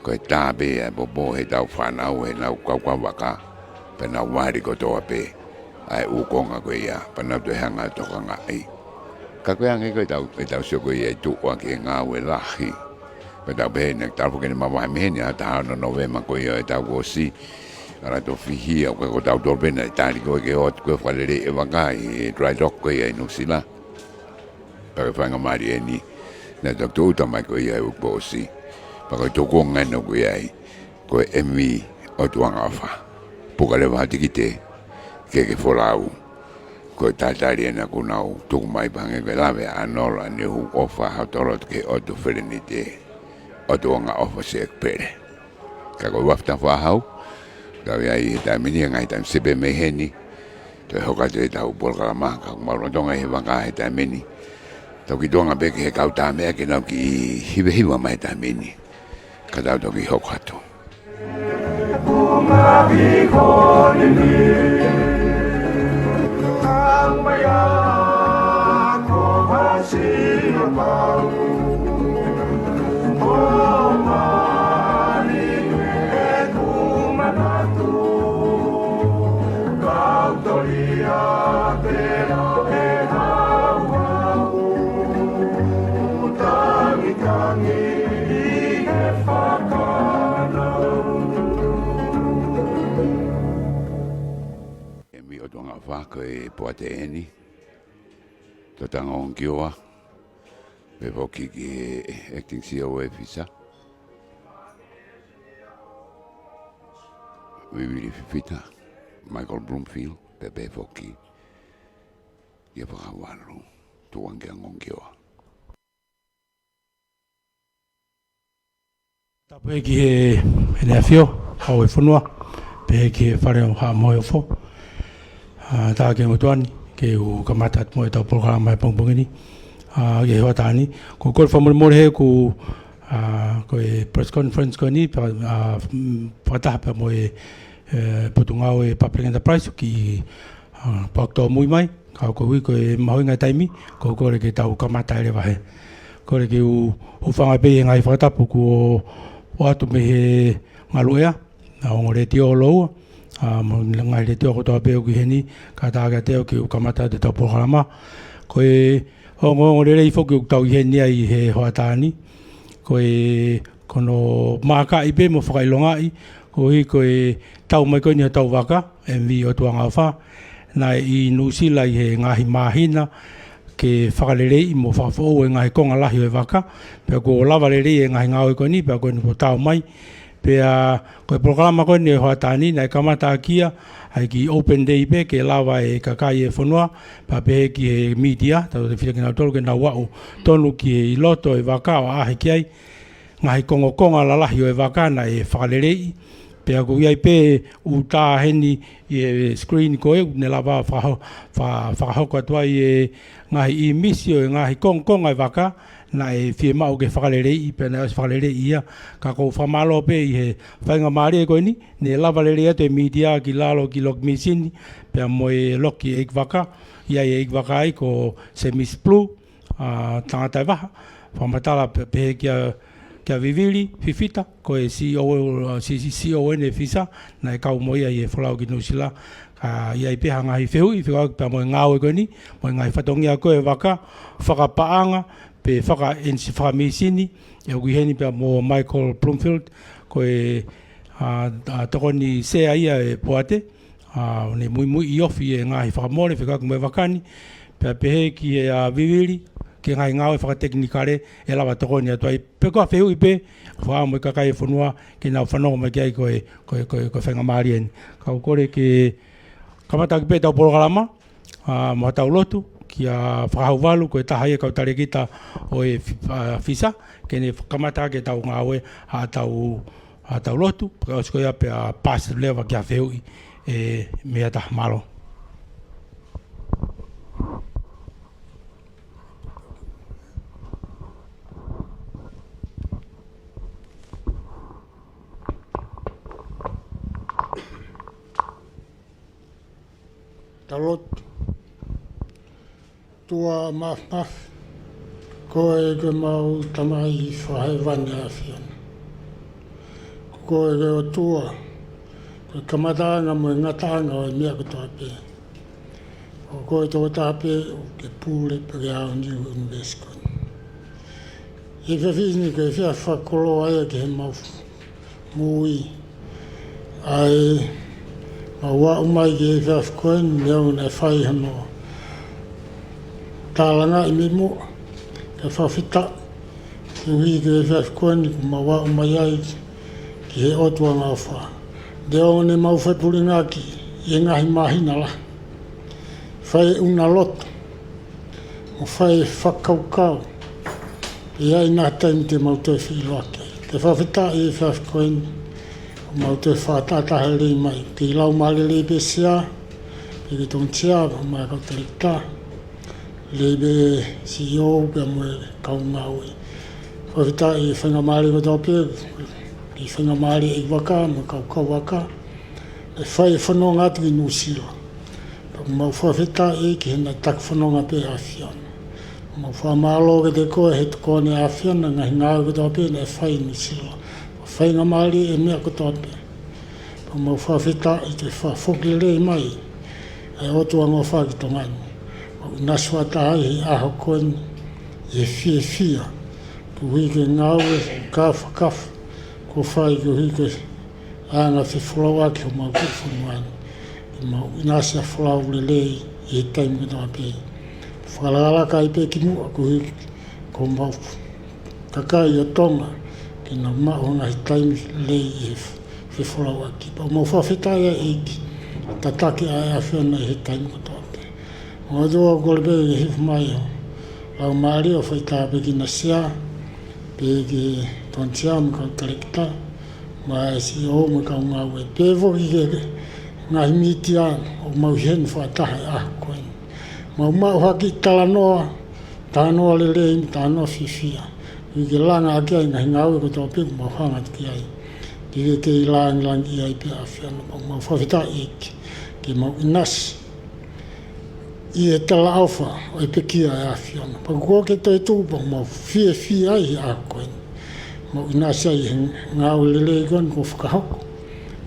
Ko e tā pē ʻa e popo heʻetau fānau heʻenau kaukau vaka. Pea nau vali kotoa pē ʻa e ʻū konga ko ia, pea nau toe hanga ʻo tokangaʻi. Ka ko e anga ko ē ʻetau, ʻetau sio ko ia ʻi tuʻa ki he ngāue lahi. Pea tau pehē naʻa tau foki ʻene mavahe mei heni ʻa e taha ono Nōvema ko ia ʻo e taʻu kuo ʻosi. ʻAlu atu ʻo fihia, ʻo ko e ko tautolu pē naʻe tali ko ē ke ʻoatu ko e fakaleleiʻi e vaka ʻi he dry dock ko ia ʻi Nuʻusila. Pea ko e faingamālie eni, naʻe toki tūʻuta mai ko ia he uike kuo ʻosi. Pea ko e tokanga ʻeni ʻoku ʻi ai, ko e M V ʻOtua Ngaofa. Puka leva ha tikite, ke ke folau. Ko e talitali ʻena kuo nau tuku mai pea hangē ko e lave ʻa Nola ni hu ʻofa ha tolo ki he ʻOtua Felenite. ʻOtua Ngaofa Siekipele. Ka ko e uafu tafaʻahau, kau ʻi ai he taimi ni, ngaahi taimi sepe mei heni, toe hoko atu ʻetau polokalama, ka ʻoku mau lolotonga ʻi he vaka he taimi ni. Tau kiʻi tuʻunga pē ki he kau tā meʻa ke nau kiʻi hivehiva mai he taimi ni. Ka tau toki hoko atu. M V ʻOtua Ngaofa, ko e poate eni. Totangi Ongioa, pea foki ki he Acting C O ʻo e Fisa. Vivili Fifita, Michael Bloomfield, pea pehē foki kia Fakavalu Tuʻangiango Ongioa. Tapu ki he, ʻEne ʻAfio, Hau ʻo e Fonua, pehē ki he Fale ʻo Haʻa Moheofo. ʻA, tā ki he ʻOtua ni, ke u kamata atu mo ʻetau polokalama he pongipongi ni. ʻA, ki he hoʻatā ni, ko e kole fakamolemole he ʻoku, ʻa, ko e press conference ko eni, pea, ʻa, mm, fakataha pea mo e, e, Potungāue Public Enterprise, ki, ʻa, Pākitōmui mai, ka ko e ʻuhi ko e mahuʻinga e taimi, ko e kole ke tau kamata ʻi he vahe. Kole ke u, u hūfanga pē he ngaahi fakatapu kuo ʻoatu mei he ngaluʻea, ʻa e ongo letiō lōua, ʻa, mo e ngaahi letiō kotoa pē ʻoku ʻi heni, ka tā kiate au ke u kamata ʻetau polokalama. Ko e ongoongo lelei foki ʻoku tau ʻi heni ai he hoʻatā ni. Ko e, ko hono maakaʻi pē mo fakaʻilongaʻi, koeʻuhi ko e tau mai ko eni hotau vaka, M V ʻOtua Ngaofa, naʻe ʻi Nuʻusila ʻi he ngaahi māhina, ke fakaleleiʻi mo fakafoʻou e ngaahi konga lahi ʻo e vaka, pea kuo lava lelei e ngaahi ngāue ko eni, pea ko eni kuo tau mai, pea ko e polokalama ko eni ʻo e hoʻatā ni, naʻe kamata ʻaki ia, ʻa e kiʻi open day pē, ke lava e kakai e fonua, pea pehē ki he media, tau te fita kinautolu ke nau aʻu tonu ki he ʻi loto e vaka ʻo ʻaʻahi ki ai, ngaahi kongokonga lalahi ʻo e vaka naʻe fakaleleiʻi. Pea ʻoku ʻi ai pē ʻū tā heni ʻi he screen ko ē, ne lava fakaho-, fa-, fakahoko atu ai e ngaahi ʻīmisi ʻo e ngaahi kongokonga e vaka, naʻe fiemaʻu ke fakaleleiʻi, pea naʻe ʻosi fakaleleiʻi ia, ka ʻoku ou fakamālō pē ʻi he faingamālie ko eni, ne lava lelei atu e media ki lalo ki loki mīsini, pea mo e loki ʻeikivaka, ʻi ai e ʻeikivaka ai ko Semisi Pulu, ʻa, Tangata e Vaha, fakamatala pe-, pehē kia, kia Vivili Fifita, ko e C E O, C-, C-, C E O ʻeni ʻa e FISA, naʻe kau mo ia ʻi he folau ki Nuʻusila. Ka ʻi ai pē ha ngaahi fehuʻi fekauʻaki pea mo e ngāue ko eni, mo e ngaahi fatongia ko ē vaka, fakapaʻanga, pe faka-, ʻenisi-, fakamīsini, ʻoku ʻi heni pea mo Michael Bloomfield, ko e, ʻa, ʻa, tokoni sea ia ʻo e poate, ʻa, ʻo ne muimui ʻi ofi e ngaahi fakamole fekauʻaki mo e vaka ni, pea pehē kia Vivili, ki he ngaahi ngāue fakatekinikale ʻe lava tokoni atu ai. Pea ko ha fehuʻi pē, fā mo e kakai e fonua, ke nau fanongo mai ki ai ko e, ko e, ko e, ko e faingamālie ʻeni. Kau kole ke kamata ʻaki pē ʻetau polokalama, ʻa, mo ʻetau lotu, kia Fakahauvalu, ko e taha ia e kau talēkita ʻo e fi-, ʻa, FISA, ke ne kamata ʻaki ʻetau ngāue, ʻa ʻetau, ʻa ʻetau lotu, pea ʻosi ko ia pea paasi leva ki ha fehuʻi, ē, mei ha taha. Mālō. Tau lotu. ʻOtua Māfimafi, ko koe ko ʻemau Tamai fakahēvani ʻa e ʻAfiona. Ko koe ko e ʻOtua, ko e kamataʻanga mo e ngataʻanga ʻo e meʻa kotoa pē. Ko koe tokotaha pē ʻoku ke pule pea ke aʻu ki he ʻunivēsi ko eni. ʻI he efiafi ni ko e efiafi fakakoloa ia ki heʻemau moʻui. ʻA ē mau aʻu mai ki he efiafi ko eni, neongo naʻe fai hono tālangaʻi mei muʻa, kae fakafetaʻi koeʻuhi ko e efiafi ko eni kuo mau aʻu mai ai ki he ʻOtua angaʻofa. Neongo ne mau fai pulingaki ʻi he ngaahi māhina lahi, fai e ʻuna loto, mo fai e fakakaukau, ʻi ai ha taimi te mau toe feʻiloaki ai. Kae fakafetaʻi he efiafi ko eni, ʻoku mau toe fakatahatahaʻi lelei mai. Kei lau mālō lelei pē Sea, pea ki he Tokoni Sea, pea mo e kau talēkita, lelei pē C E O, pea mo e kau ngāue. Fakafetaʻi he faingamālie kotoa pē, ki he faingamālie ʻi vaka, mo e kau kau vaka, ʻe fai e fononga atu ki Nuʻusila. Pea ʻoku mau fakafetaʻi ki he naʻe taki fononga pē ʻa e ʻAfiona. Mau fakamālō kiate koe he tokoni ʻa e ʻAfiona, ngaahi ngāue kotoa pē naʻe fai ʻi Nuʻusila. Faingamālie e meʻa kotoa pē. Pea mau fakafetaʻi ke fakafoki lelei mai ʻa e ʻOtua angaʻofa ki Tonga ni. Mau ʻinasi fakataha ʻi he ʻaho ko eni, ʻi he fiefia, koeʻuhi ko e ngāue kāfakafa kuo fai, koeʻuhi ko e anga fefolauʻaki homau kiʻi fonua ni. Ke mau ʻinasi ʻa e folau lelei ʻi he taimi kotoa pē. Fakalakalaka ai pē ki muʻa koeʻuhi ko homau kakai ʻo Tonga, ke nau maʻu ha ngaahi taimi lelei ʻi he fefolauʻaki. Pea mau fakafetaʻi ʻEiki, tataki ʻa e ʻAfiona ʻi he taimi kotoa pē. Mau ʻoatu ʻa e kole pē ke hifo mai ho Laumālie ʻo fai tāpuekina Sea, pea ki he Tokoni Sea mo e kau talēkita, mo e C E O mo e kau ngāue. Pea foki ki he ngaahi mītia ʻoku mau ʻi heni fakataha he ʻaho ko eni. Mau maʻu ha kiʻi talanoa, talanoa lelei, talanoa fiefia. Ke langa ʻaki ai e ngaahi ngāue kotoa pē ʻoku mau hanga atu ki ai. Ke ke kei langilangiʻia ai pē ʻa e ʻAfiona. Mau fakafetaʻi ʻEiki, ke mau ʻinasi ʻi he talaʻofa ʻo e pekia ʻa e ʻAfiona. Pea kuo ke toetuʻu pea mau fiefia ai he ʻaho ko eni. Mau ʻinasi ai he ngāue lelei ko eni kuo fakahoko.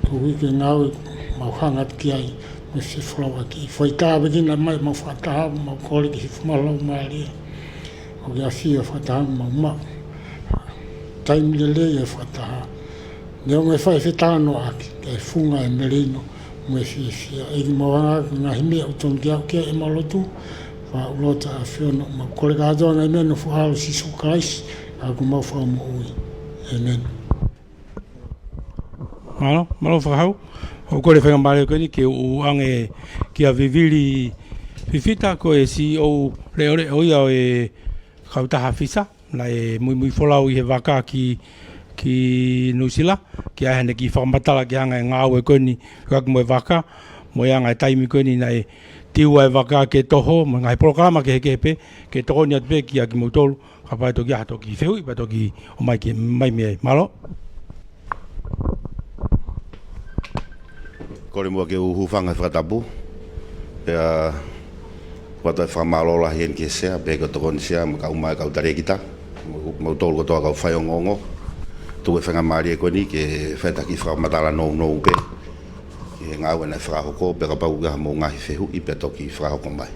Koeʻuhi ko e ngāue mau hanga atu ki ai mo e fefolauʻaki. Fai tāpuekina mai homau fakataha, mau kole ke hifo mai ho Laumālie ʻo ke ʻafio fakataha mo homau taimi lelei ʻo e fakataha. Neongo e fai fetalanoaʻaki, kae funga e melino mo e fiefia. ʻEiki, mau hanga ʻaki e ngaahi meʻa ʻoku tonu ke aʻu ki ai ʻemau lotu, fakaʻuloto ʻa e ʻAfiona. Mau kole kātoa e ngaahi meʻa ni ʻi he huafa ʻo Sīsū Kalaisi, ʻa ʻemau Fakamoʻui. ʻĒmeni. Mālō, mālō Fakahau. ʻOku kole faingamālie ko eni ke u ʻoange kia Vivili Fifita, ko e C E O leʻoleʻo ia ʻo e kautaha FISA, naʻe muimui folau ʻi he vaka ki, ki Nuʻusila, ke ʻai haʻane kiʻi fakamatala ki he anga e ngāue ko eni, fekauʻaki mo e vaka, mo e anga e taimi ko eni naʻe tiu ai e vaka ke toho, mo e ngaahi polokalama kehekehe pē, ke tokoni atu pē kia kimoutolu, kapau ʻe toki ʻi ai ha toki fehuʻi, pea toki ʻomai ki, mai mei ai. Mālō. Kole muʻa ke u hūfanga he fakatapu. Pea ʻoatu e fakamālō lahi eni ki he Sea, pea ki he Tokoni Sea, mo e kau mai kau talēkita, mo, mo kimoutolu kotoa kau faiongoongo. Tuku e faingamālie ko eni ke fai ha kiʻi fakamatala nounou pē ki he ngāue naʻe fakahoko, pea kapau ʻoku ʻi ai haʻamou ngaahi fehuʻi pea toki fakahoko mai.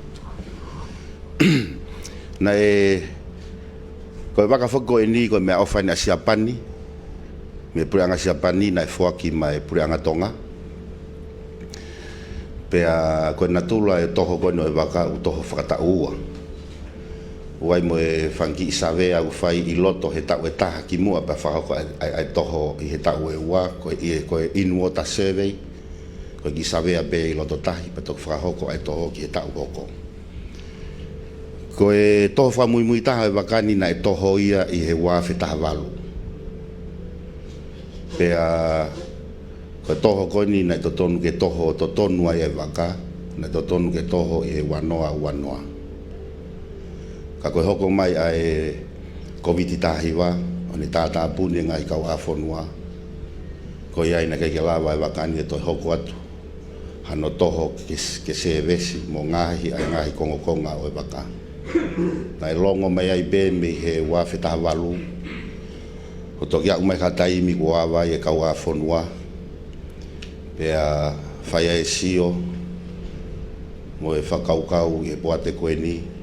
Naʻe, ko e vaka foki ko eni ko e meʻaʻofa eni ʻa Siapani, mei he puleʻanga Siapani, naʻe foaki maʻa e puleʻanga Tonga. Pea ko e natula e toho ko eni ʻo e vaka ʻoku toho fakataʻu ua. ʻOku ʻi ai mo e fanga kiʻi savea ʻoku fai ʻi loto he taʻu ʻe taha kimuʻa pea fakahoko ʻa e, ʻa e, ʻa e toho ʻi he taʻu ʻe ua, ko e, ko e in-water survey, ko e kiʻi savea pē ʻi loto tahi, pea toki fakahoko ʻa e toho ki he taʻu hoko. Ko e toho fakamuimui taha ʻo e vaka ni naʻe toho ia ʻi he ua afe taha valu. Pea ko e toho ko eni naʻe totonu ke toho totonu ai e vaka, naʻe totonu ke toho ʻi he ua noa ua noa. Ka ko e hoko mai ʻa e Kōviti taha hiva, ʻo ne tātāpuni e ngaahi kauʻāfonua, ko ia ai naʻe ʻikai ke lava e vaka ni ʻo toe hoko atu hano toho ke, ke sēvesi mo e ngaahi, ʻa e ngaahi kongokonga ʻo e vaka. Naʻe longo mai ai pē mei he ua afe taha valu, ʻo toki aʻu mai ki ha taimi kuo ava ai e kauʻāfonua, pea fai ai e sio mo e fakakaukau ʻi he poate ko eni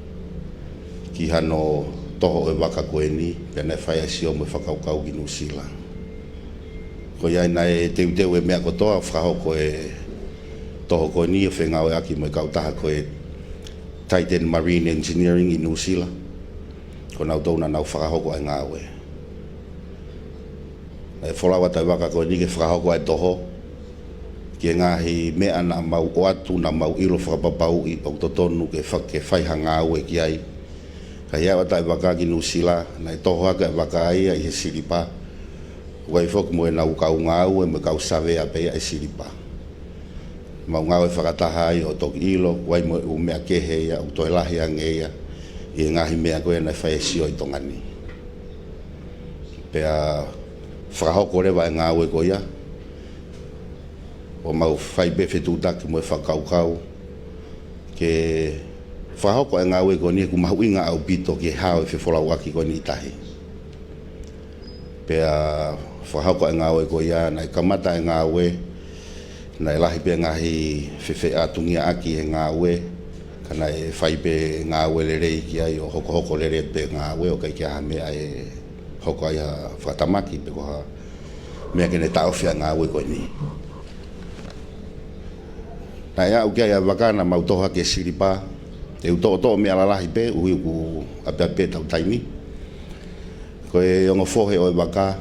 ki hano toho ʻo e vaka ko eni, pea naʻe fai ai e sio mo e fakakaukau ki Nuʻusila. Ko ia ai naʻe teuteu e meʻa kotoa ʻo fakahoko e toho ko eni, ʻo fengāueʻaki mo e kautaha ko e Titan Marine Engineering ʻi Nuʻusila. Ko nautolu naʻa nau fakahoko ʻa e ngāue. Naʻe folau atu ʻa e vaka ko eni ke fakahoko ʻa e toho ki he ngaahi meʻa naʻa mau ʻoatu, naʻa mau ʻilo fakapapauʻi pea ʻoku totonu ke fa-, ke fai ha ngāue ki ai. Ka ʻi he aʻu atu ʻa e vaka ki Nuʻusila, naʻe toho hake ʻa e vaka ia ʻi he silipa. ʻOku ʻi ai foki mo ʻenau kau ngāue mo e kau savea pē ia ʻi he silipa. Mau ngāue fakataha ai ʻo toki ʻilo, ʻoku ʻi ai mo e ʻū meʻa kehe ia, ʻoku toe lahi ange ia ʻi he ngaahi meʻa ko ia naʻe fai e sio ʻi Tonga ni. Pea fakahoko leva e ngāue ko ia, ʻo mau fai pē fetuʻutaki mo e fakakaukau ke fakahoko e ngāue ko eni he ʻoku mahuʻinga ʻaupito ki he hao e fefolauʻaki ko eni ʻi tahi. Pea fakahoko e ngāue ko ia, naʻe kamata e ngāue, naʻe lahi pē ngaahi fefeʻātungiaʻaki he ngāue, ka naʻe fai pē ngāue lelei ki ai ʻo hokohoko lelei pē ngāue ʻo ʻikai ke ʻi ai ha meʻa ʻe hoko ai ha fakatamaki pe ko ha meʻa ke ne taʻofi ʻa e ngāue ko eni. Naʻe aʻu ki ai ʻa e vaka naʻa mau toho hake e silipa, te u toʻotoʻo meʻa lalahi pē, ʻuhi ʻoku ʻapeʻape ʻetau taimi. Ko e ongo fohe ʻo e vaka,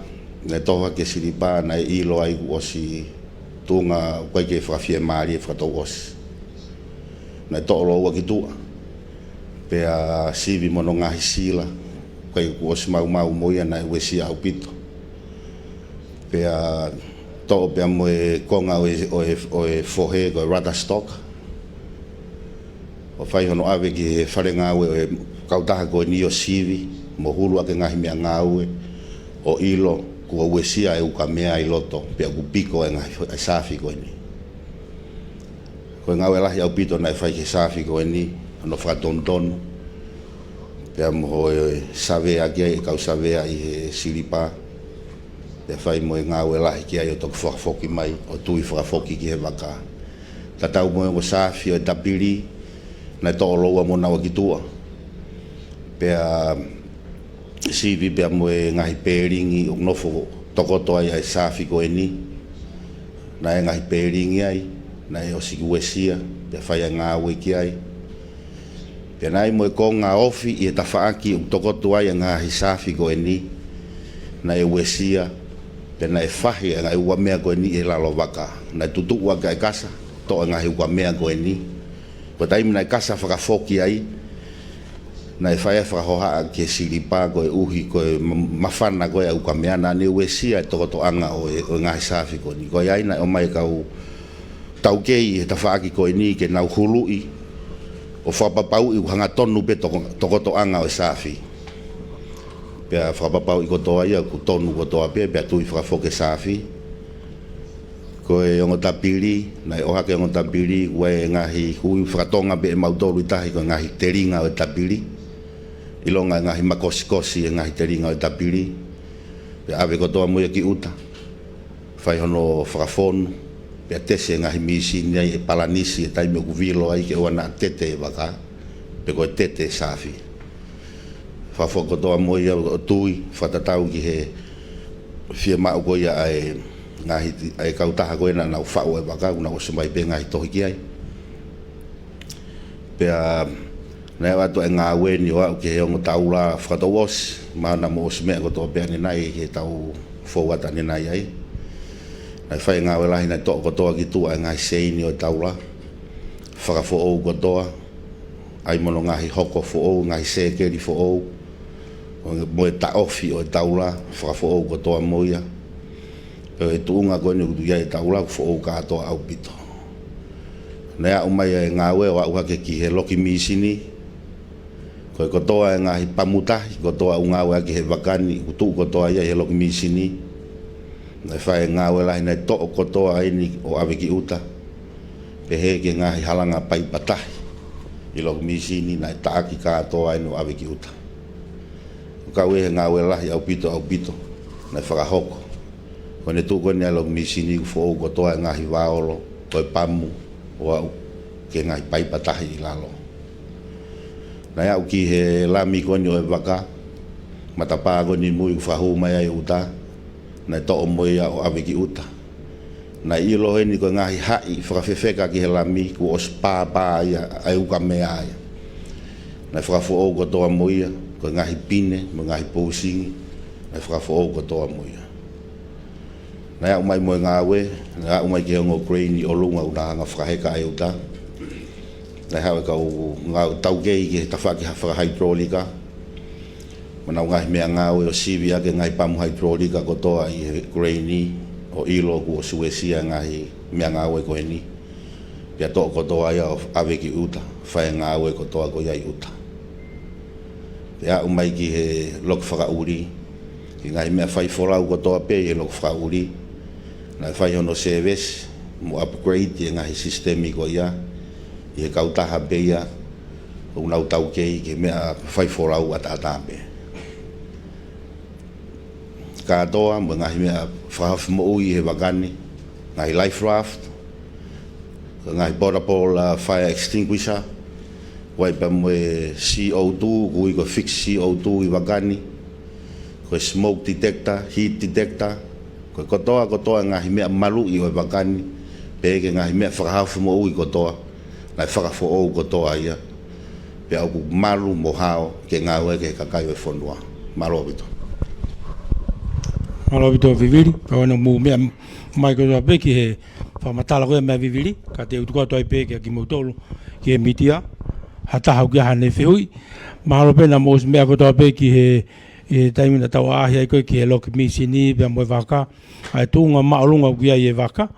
naʻe toho hake e silipa, naʻe ʻilo ai kuo ʻosi tuʻunga ʻoku ʻikai ke fakafiemālie fakatouʻosi. Naʻe toʻo lōua ki tuʻa. Pea sivi mo hono ngaahi sila, ʻikai kuo ʻosi maumau mo ia naʻe uesia ʻaupito. Pea toʻo pea mo e konga ʻo e, ʻo e, ʻo e fohe ko e rudder stock. ʻO fai hono ʻave ki he fale ngāue ʻo e kautaha ko eni ʻo sivi, mo hulu ʻaki e ngaahi meʻangāue, ʻo ʻilo kuo uesia e ukamea ʻi loto, pea ʻoku piko e ngaahi fo-, e saafi ko eni. Ko e ngāue lahi ʻaupito naʻe fai ki he saafi ko eni, hono fakatonutonu, pea mo e savea ki ai, e kau savea ʻi he silipa, pea fai mo e ngāue lahi ki ai ʻo toki fakafoki mai, ʻo tui fakafoki ki he vaka. Tatau mo e ongo saafi ʻo e tapili, naʻe toʻo lōua mo naua ki tuʻa. Pea sivi pea mo e ngaahi pēlingi ʻoku nofo tokoto ai ʻa e saafi ko eni. Naʻe ngaahi pēlingi ai, naʻe ʻosi uesia, pea fai ʻa e ngāue ki ai. Pea naʻe ʻi ai mo e konga ofi ʻi he tafaʻaki ʻoku tokoto ai ʻa e ngaahi saafi ko eni, naʻe uesia, pea naʻe fahi ʻa e ngaahi ukamea ko eni ʻi lalo vaka. Naʻe tutuʻu ʻaki ʻa e kasa, toʻo e ngaahi ukamea ko eni. Ko e taimi naʻe kasa fakafoki ai, naʻe fai ʻa e fakahohaʻa ki he silipa koeʻuhi ko e ma-, mafana ko ē ʻa e ukamea naʻa ne uesia e tokotoʻanga ʻo e, ʻo e ngaahi saafi ko eni. Ko ia ai naʻe ʻomai e kau taukei he tafaʻaki ko eni ke nau huluʻi ʻo fakapapauʻi ʻoku hangatonu pē toko-, tokotoʻanga ʻo e saafi. Pea fakapapauʻi kotoa ia ʻoku tonu kotoa pē, pea tui fakafoki e saafi. Ko e ongo tapili, naʻe ʻohake e ongo tapili, ʻoku ʻi ai e ngaahi hui fakatonga pē ʻe mautolu ʻi tahi ko e ngaahi telinga ʻo e tapili. ʻIlonga e ngaahi makosikosi e ngaahi telinga ʻo e tapili. Pea ʻave kotoa mo ia ki ʻuta, fai hono fakafonu, pea tesi e ngaahi mīsini ai ʻe palanisi e taimi ʻoku vilo ai ke ʻoua naʻa tete e vaka, pe ko e tete e saafi. Fakafoki kotoa mo ia ʻo tui, fakatatau ki he fiemaʻu ko ia ʻa e ngaahi, ʻa e kautaha ko ē naʻa nau faʻu e vaka, ʻoku nau ʻosi mai pē ngaahi tohi ki ai. Pea naʻe ʻoatu e ngāue ni ʻo aʻu ki he ongo taula fakatouʻosi, mahalo naʻa mou ʻosi meʻa kotoa pē ʻanenai he taʻu fou atu ʻanenai ai. Naʻe fai e ngāue lahi, naʻe toʻo kotoa ki tuʻa e ngaahi seini ʻo e taula, fakafoʻou kotoa, ʻai mo hono ngaahi hoko foʻou, ngaahi sēkeli foʻou, mo e taʻofi ʻo e taula, fakafoʻou kotoa mo ia. Pea ʻi he tuʻunga ko eni ʻoku ʻi ai e taula, ʻoku foʻou kātoa ʻaupito. Naʻe aʻu mai e ngāue ʻo aʻu hake ki he loki mīsini, ko e kotoa e ngaahi pamu tahi kotoa ʻoku ngāueʻaki he vaka ni, ʻoku tuʻu kotoa ia ʻi he loki mīsini. Naʻe fai e ngāue lahi, naʻe toʻo kotoa eni ʻo ʻave ki ʻuta. Pehē ki he ngaahi halanga paipa tahi ʻi loki mīsini, naʻe taʻaki kātoa eni ʻo ʻave ki ʻuta. ʻOku kau ia he ngāue lahi ʻaupito, ʻaupito naʻe fakahoko. Ko ʻene tuʻu ko eni ʻa e loki mīsini, ʻoku foʻou kotoa e ngaahi vaolo ʻo e pamu ʻo aʻu ki he ngaahi paipa tahi ʻi lalo. Naʻe aʻu ki he lami ko eni ʻo e vaka, matapā ko eni ʻi mui ʻoku fakahū mai ai ʻuta, naʻe toʻo mo ia ʻo ʻave ki ʻuta. Naʻe ʻilo heni ko e ngaahi haʻi fakafefeka ki he lami, kuo ʻosi pāpā ia ʻa e ukamea ia. Naʻe fakafoʻou kotoa mo ia, ko e ngaahi pine mo e ngaahi pousingi, naʻe fakafoʻou kotoa mo ia. Naʻe aʻu mai mo e ngāue, naʻe aʻu mai ki he ongo kuleini ʻolunga ʻoku na hanga fakaheka ai ʻuta. Naʻe haʻu e kau ngāue taukei ki he tafaʻaki ha fakahaitrolika, mo ʻenau ngaahi meʻangāue ʻo sivi ʻaki e ngaahi pamu haitrolika kotoa ʻi he kuleini, ʻo ʻilo kuo ʻosi uesia e ngaahi meʻangāue ko eni. Pea toʻo kotoa ia ʻo ʻave ki ʻuta, fai e ngāue kotoa ko ia ʻi ʻuta. Pea aʻu mai ki he loki fakaʻuli, ki he ngaahi meʻa faifolau kotoa pē ʻi he loki fakaʻuli, naʻe fai hono sēvesi mo upgrade e ngaahi sisitemi ko ia ʻi he kautaha pē ia ʻoku nau taukei ki he meʻa faifolau ʻataʻatā pē. Kātoa mo e ngaahi meʻa fakahaofi moʻui ʻi he vaka ni, ngaahi life raft, ko e ngaahi portable, uh, fire extinguisher, ʻoku ʻi ai pea mo e C O two, ʻoku ui ko e fixed C O two ʻi vaka ni, ko e smoke detector, heat detector, ko e kotoa, kotoa e ngaahi meʻa maluʻi ʻo e vaka ni, pehē ki he ngaahi meʻa fakahaofi moʻui kotoa, naʻe fakafoʻou kotoa ia, pea ʻoku malu mo hao ke ngāueʻaki ʻe he kakai ʻo e fonua. Mālō ʻaupito. Mālō ʻaupito Vivili, pea ʻoua naʻa mou meʻa mai kotoa pē ki he fakamatala ko ia meia Vivili, ka te u tuku atu ai pē kia kimoutolu, ki he mītia, ha taha ʻoku ʻi ai haʻane fehuʻi. Mahalo pē naʻa mou ʻosi meʻa kotoa pē ki he, he taimi naʻa tau ʻaʻahi ai ko ē ki he loki mīsini pea mo e vaka, ʻa e tuʻunga māʻolunga ʻoku ʻi ai e vaka,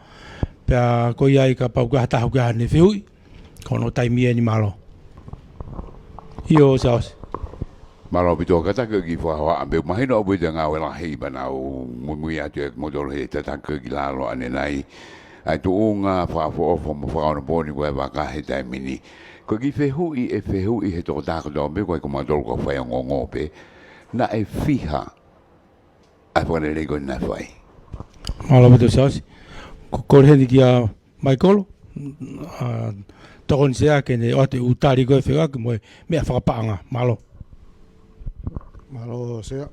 pea ko ia ai kapau ʻoku ʻi ai ha taha ʻoku ʻi ai haʻane fehuʻi, ko hono taimi eni, mālō. ʻIo, Siaosi. Mālō ʻaupito, kātaki ʻo kiʻi fakahohaʻa pē, mahino ʻaupito e ngāue lahi pea naʻa ku muimui atu ʻia kimoutolu he tataki ki lalo ʻanenai. ʻA e tuʻunga fakaʻofoʻofa mo fakaonopooni ko ē e vaka he taimi ni. Ko e kiʻi fehuʻi ʻe fehuʻi he tokotaha kotoa pē, ko e kimautolu ko e fai ongoongo pē. Naʻe fiha ʻa e fakalelei ko ē naʻe fai? Mālō ʻaupito Siaosi. Ko e kole heni kia Maikolo, ʻa, tokoni Sea ke ne ʻoatu e ʻū tali ko ē fekauʻaki mo e meʻa fakapaʻanga. Mālō. Mālō Sea,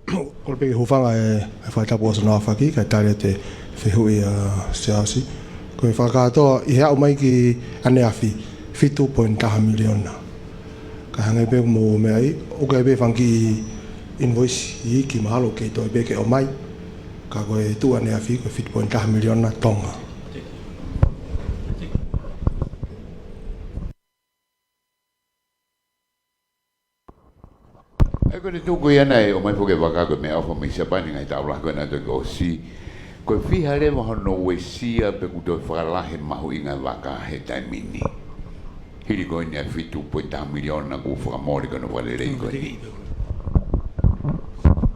kole pē ke u hūfanga he, he fakatapu ʻoku ʻosi hono aofaki, kae tali atu e fehuʻi ʻa Siaosi. Ko e fakakātoa ʻi he aʻu mai ki ʻaneafi, fitu poini taha miliona. Ka hangē pē ʻoku mou meaʻi, ʻoku ʻi ai pē fanga kiʻi invoice iiki mahalo kei toe pē ke ʻomai. Ka ko e tuʻu ʻaneafi ko e fitu poini taha miliona Tonga. ʻA ia ko ʻene tuʻu ko ia naʻe ʻomai foki e vaka ko e meʻaʻofa mei Siapani, ngaahi taʻu lahi ko ē naʻe toki ʻosi. Ko e fiha leva hono uesia pe kuo toe fakalahi e mahuʻinga e vaka he taimi ni, hili ko eni ʻa e fitu poini taha miliona kuo fakamole ko ē hono fakalelei ko eni?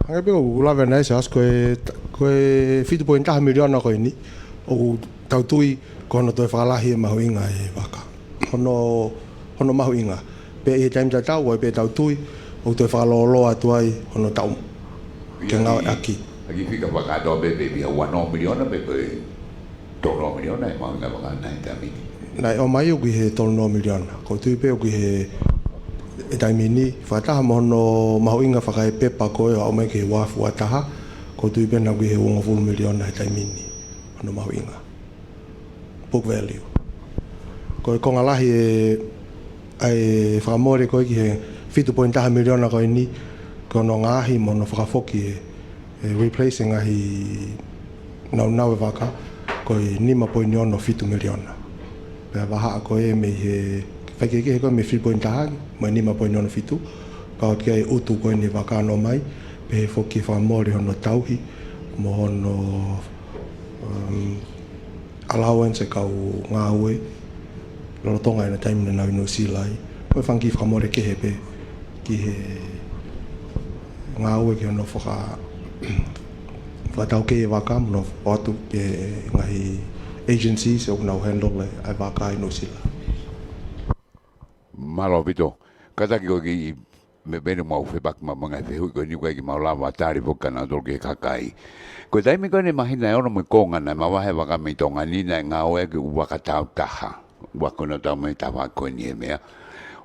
Hangē pē ko ʻeku lave ʻanenai Siaosi, ko e, ko e fitu poini taha miliona ko eni, ʻoku tau tui ko hono toe fakalahi e mahuʻinga e vaka. Hono, hono mahuʻinga. Pea ʻi he taimi tatau, ʻoku ʻi ai pē ʻetau tui, ʻoku toe fakalōloa atu ai hono taʻu ke ngāueʻaki. Kiʻi fika fakakātoa pē, pē ʻi he ua noa miliona pe ko e tolu noa miliona e mahuʻinga vaka ʻi he taimi ni? Naʻe ʻomai ʻoku ʻi he tolu noa miliona. ʻOku ou tui pē ʻoku ʻi he, he taimi ni, fakataha mo hono mahuʻinga fakaepepa ko ē ʻo aʻu mai ki he ua afe ua taha, ʻoku ou tui pē naʻe ʻoku ʻi he uongofulu miliona he taimi ni hono mahuʻinga. Book value. Ko e konga lahi e, ʻa e fakamole ko ē ki he fitu poini taha miliona ko eni, ko hono ngaahi mo hono fakafoki e, e replace e ngaahi naunau e vaka, ko e nima poini ono fitu miliona. Pea vahaʻa ko ē mei he, faikehekehe ko ē mei he fitu poini taha mo e nima poini ono fitu, ka ʻoku ʻi ai e ʻutu ko eni e vaka ʻoku ʻomai, pehē foki e fakamole hono tauhi, mo hono, um, allowance e kau ngāue lolotonga ʻena taimi naʻa nau ʻi Nuʻusila ai. Ko e fanga kiʻi fakamole kehe pē ki he ngāue ki hono faka-, fakataukei e vaka mo hono ʻoatu ki he ngaahi agencies ʻoku nau handle e, e vaka ʻi Nuʻusila. Mālō ʻaupito. Kātaki ko e kiʻi meʻa pē eni ʻoku mau fepaki mai mo e ngaahi fehuʻi ko eni ʻoku ʻikai ke mau lava tali foki ʻa kinautolu ki he kakai. Ko e taimi ko eni mahina ʻe ono mo e konga naʻe mavahe e vaka mei Tonga ni naʻe ngāueʻaki e ʻū vaka tautaha. Ua ko ena ʻoku tau mei tafaʻaki ko eni e meʻa.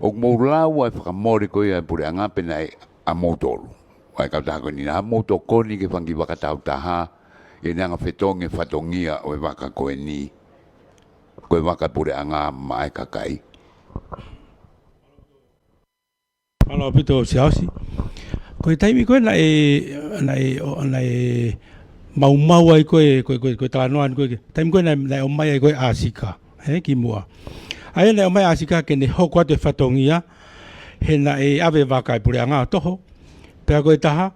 ʻOku mou lau ʻa e fakamole ko ia ʻa e puleʻanga pe naʻe ʻamoutolu, ʻa e kautaha ko eni, naʻa mou tokoni ki he fanga kiʻi vaka tautaha ʻi heʻene anga fetongi e fatongia ʻo e vaka ko eni, ko e vaka puleʻanga maʻa e kakai? Mālō ʻaupito Siaosi. Ko e taimi ko ē naʻe, naʻe, ʻo, naʻe maumau ai ko ē, ko ē, ko ē, ko e talanoa ni ko ē, taimi ko ē naʻe, naʻe ʻomai ai ko ē ʻa Sika, ē, kimuʻa. ʻA ia naʻe ʻomai ʻa Sika ke ne hoko atu e fatongia, he naʻe ʻave e vaka ʻe he puleʻanga ʻo toho. Pea ko e taha,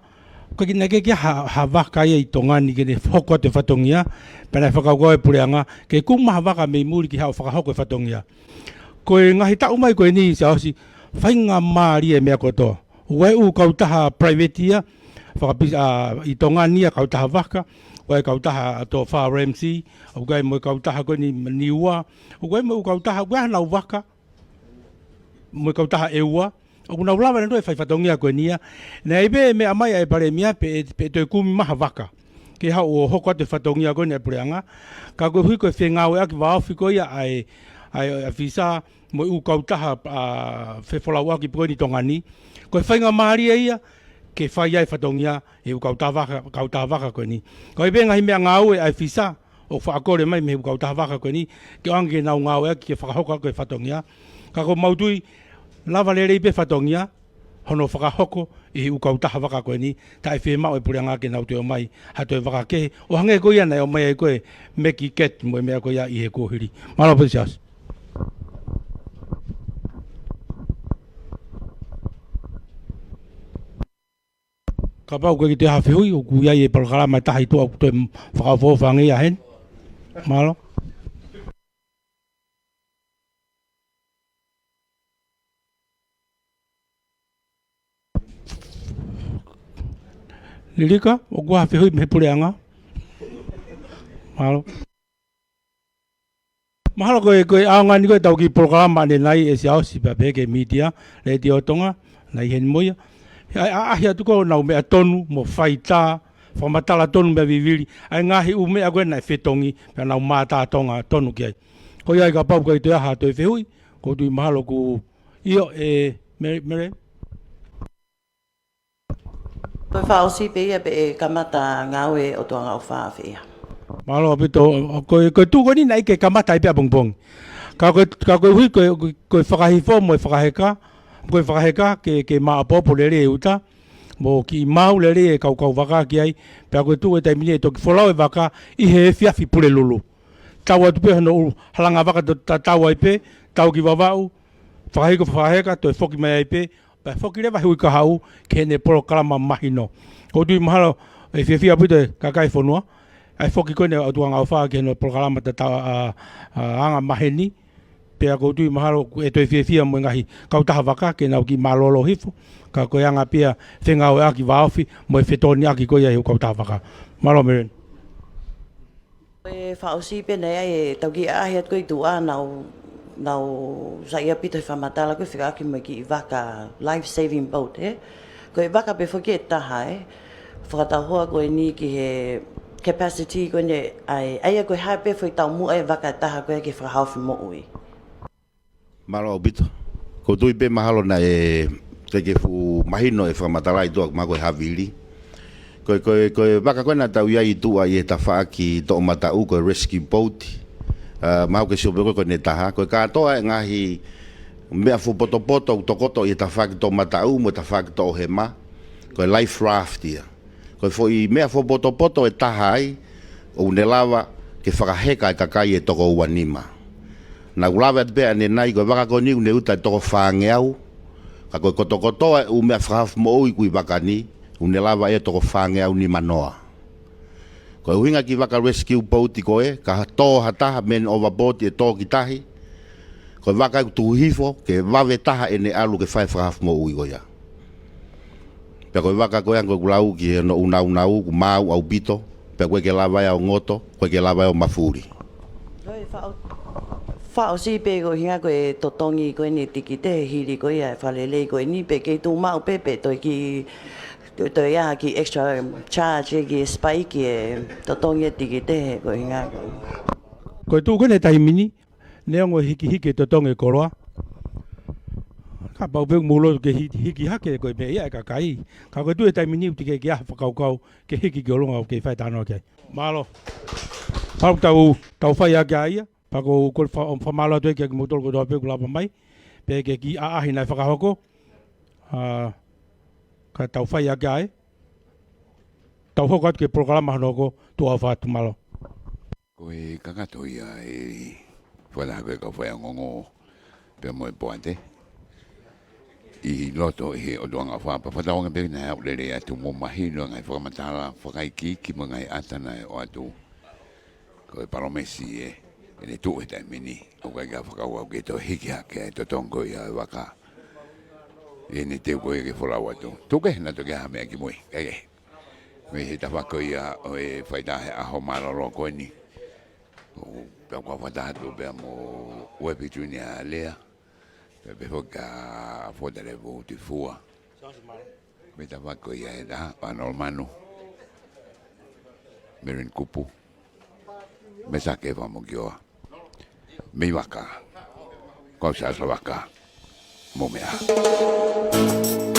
ko e kiʻi naʻe ʻikai ke ʻi ai ha, ha vaka ia ʻi Tonga ni ke ne hoko atu e fatongia, pea naʻe fakakaukau e puleʻanga ke kumi ha vaka mei muli ke haʻu ʻo fakahoko e fatongia. Ko e ngaahi taʻu mai ko eni Siaosi, faingamālie e meʻa kotoa. ʻOku ʻi ai e ʻū kautaha private ia, fakapis-, ʻa, ʻi Tonga ni ʻa e kautaha vaka, ʻoku ʻi ai e kautaha ʻa Tofa Ramsey, ʻoku ʻi ai mo e kautaha ko eni Niua, ʻoku ʻi ai mo e ʻū kautaha, ʻoku ʻi ai haʻanau vaka, mo e kautaha ʻEua, ʻoku nau lava ʻe nautolu e fai fatongia ko eni ia. Naʻe ʻi ai pē e meʻa mai ʻa e palēmia pe, pe toe kumi mai ha vaka ke haʻu ʻo hoko atu e fatongia ko eni ʻa e puleʻanga. Ka koeʻuhi ko e fengāueʻaki vāofi ko ia ʻa e, ʻa e, ʻa e FISA mo e ʻū kautaha, ʻa, fefolauʻaki ko eni ʻi Tonga ni, ko e faingamālie ia ke fai ai e fatongia ʻe he ʻū kautaha vaka, kautaha vaka ko eni. Ka ʻoku ʻi ai pē ngaahi meʻangāue ʻa e FISA ʻoku faʻa kole mai mei he ʻū kautaha vaka ko eni ke ʻoange ke nau ngāueʻaki ke fakahoko ʻaki e fatongia. Ka ʻoku mau tui lava lelei pē fatongia hono fakahoko ʻi he ʻū kautaha vaka ko eni, taʻe fiemaʻu e puleʻanga ke nau toe ʻomai ha toe vaka kehe ʻo hangē ko ia naʻe ʻomai ai ko ē Meki Cat mo e meʻa ko ia ʻi he kuohili. Mālō ʻaupito Siaosi. Kapau ʻoku ʻikai ke toe ʻi ai ha fehuʻi, ʻoku ʻi ai e polokalama ʻe taha ʻi tuʻa ʻoku toe fakaʻofoʻofa ange ia heni. Mālō. Lilika, ʻoku ʻi ai ha fehuʻi mei he puleʻanga? Mālō. Mahalo ko e, ko e ʻaonga ni ko ē ʻetau kiʻi polokalama ʻanenai ʻe Siaosi pea pehē ki he mītia, Letiō Tonga, naʻe ʻi heni mo ia. ʻA e, ʻa e ʻaʻahi atu ko ē honau meʻa tonu mo faitā, fakamatala tonu meʻa vivili, ʻa e ngaahi ʻū meʻa ko ē naʻe fetongi, pea nau mātā Tonga tonu ki ai. Ko ia ai kapau ʻoku ʻikai toe ʻi ai ha toe fehuʻi, ʻoku ou tui mahalo kuo ʻio ʻe Mere, Mere. Ko e fakaʻosi pē ia pea kamata ngāue ʻOtua Ngaʻofa ʻAfeʻia. Mālō ʻaupito, ko e, ko e tuʻu ko eni naʻe ʻikai ke kamata ai pē ʻapongipongi. Ka ko e, ka koeʻuhi ko e, ko e fakahifo mo e fakaheka, ko e fakaheka ke, ke maʻopoʻopo lelei e uta, mo kiʻi maau lelei e kaukau vaka ki ai, pea ko e tuʻu e taimi ni ʻe toki folau e vaka ʻi he efiafi Pulelulu. Tau atu pē hono ʻū halanga vaka to-, ta-, tau ai pē, tau ki Vavaʻu, fakahiko fakaheka, toe foki mai ai pē, pea foki leva he uike kahaʻu ki heʻene polokalama mahino. ʻOku ou tui mahalo ʻe fiefia ʻaupito e kakai e fonua ʻa e foki ko eni ʻa ʻOtua Ngaʻofa ki hono polokalama tatau ʻa, ʻa, ʻa anga maheni. Pea ʻoku ou tui mahalo ʻe toe fiefia mo e ngaahi kautaha vaka ke nau kiʻi mālōlō hifo. Ka ko e anga pē ia e fengāueʻaki vāofi mo e fetokoniʻaki ko ia ʻi he ʻū kautaha vaka. Mālō Mere. Ko e fakaʻosi pē eni ia ʻetau kiʻi ʻaʻahi atu ko ē ʻi tuʻa, naʻa ku, naʻa ku saiʻia ʻaupito he fakamatala ko ē fekauʻaki mo e kiʻi vaka life saving boat, ē? Ko e vaka pē foki ʻe taha, ē? Fakatauhoa ko eni ki he capacity ko eni ʻa e, ʻa ia ko e hā pē foʻi taumuʻa e vaka ʻe taha ko ē ke fakahaofi moʻui. Mālō ʻaupito. Ko u tui pē mahalo naʻe, ke ke fuʻu mahino e fakamatala ʻi tuʻa ma ko e havili. Ko e, ko e, ko e vaka ko ē naʻa tau ʻi ai ʻi tuʻa ʻi he tafaʻaki toʻomataʻu ko e rescue boat. ʻA, mahalo ke sio pē ko ē ko ʻene taha. Ko e kātoa e ngaahi meʻa fuʻu potopoto ʻoku tokoto ʻi he tafaʻaki toʻomataʻu mo e tafaʻaki toʻohema. Ko e life raft ia. Ko e foʻi meʻa fuʻu potopoto ʻe taha ai, ʻoku ne lava ke fakaheka e kakai ʻe toko ua nima. Naʻa ku lave atu pē ʻanenai ko e vaka ko eni ʻoku ne uta ʻe toko fāngeau, ka ko e kotokotoa e ʻū meʻa fakahaofi moʻui ʻoku ʻi vaka ni, ʻoku ne lava ʻe toko fāngeau nima noa. Ko e ʻuhinga ki he vaka rescue boat ko ē, ka tō ha taha mei he overboard ʻe tō ki tahi, ko e vaka ʻoku tuʻu hifo, ke vave taha ʻene ʻalu ke fai fakahaofi moʻui ko ia. Pea ko e vaka ko ē ʻoku lau ki he ʻunaunau, ʻoku maau ʻaupito, pea ʻoku ʻikai ke lava ia ʻo ngoto, ʻoku ʻikai ke lava ia ʻo mafuli. Ko e faʻo-, faʻo si pē ko e ʻuhinga ko e totongi ko eni e tikite hili ko ia e fakalelei ko eni pe kei tuʻu maʻu pē pe toe kiʻi, toe, toe ʻai ha kiʻi extra charge ki he spike e totongi e tikite ko e ʻuhinga ko. Ko e tuʻu ko eni he taimi ni, neongo e hikihiki e totongi e koloa. Kapau pē ʻoku mou loto ke hi-, hiki hake ko e meʻa ia e kakai. Ka ko e tuʻu he taimi ni ʻoku teʻeki ke ʻi ai ha fakakaukau ke hiki ki ʻolunga ʻo kei fai talanoa ki ai. Mālō. Pau tau, tau fai ake ʻa ia. Pea ko u kole fa-, fakamālō atu ai kia kimoutolu kotoa pē ʻoku lava mai. Pea ke kiʻi ʻaʻahi naʻe fakahoko. ʻA, ka tau fai ake ai. Tau hoko atu ki he polokalama hono hoko, tuʻa ʻofa atu, mālō. Ko e kakato ia e fakataha ko e kau faiongoongo pea mo e poate. ʻI loto ʻi he ʻOtua ʻofa pea fakatauange pē naʻa ku lele atu mo mahino e ngaahi fakamatala, fakaikiiki mo e ngaahi ʻata naʻe ʻoatu. Ko e palōmesi ē, ʻene tuʻu he taimi ni, ʻoku ʻikai ke fakakaukau ke toe hiki hake e totongi ia e vaka. ʻEne teu ko ia ke folau atu. Tuku ke na toki ha meʻa ki mui. ʻIkai ke. Mei he tafaʻaki ko ia ʻo e faitā he ʻaho mālōlō ko eni. ʻO pea kua fakataha atu pea mo Uepi Junior Lea. Pea pehē foki kia Fodale Voutifua. Mei he tafaʻaki ko ia ʻe taha, Vanoa Manu. Merin Kupu. Mesa Kefa Mokioa. Mei vaka. Kau Sasa vaka. Mo meʻa.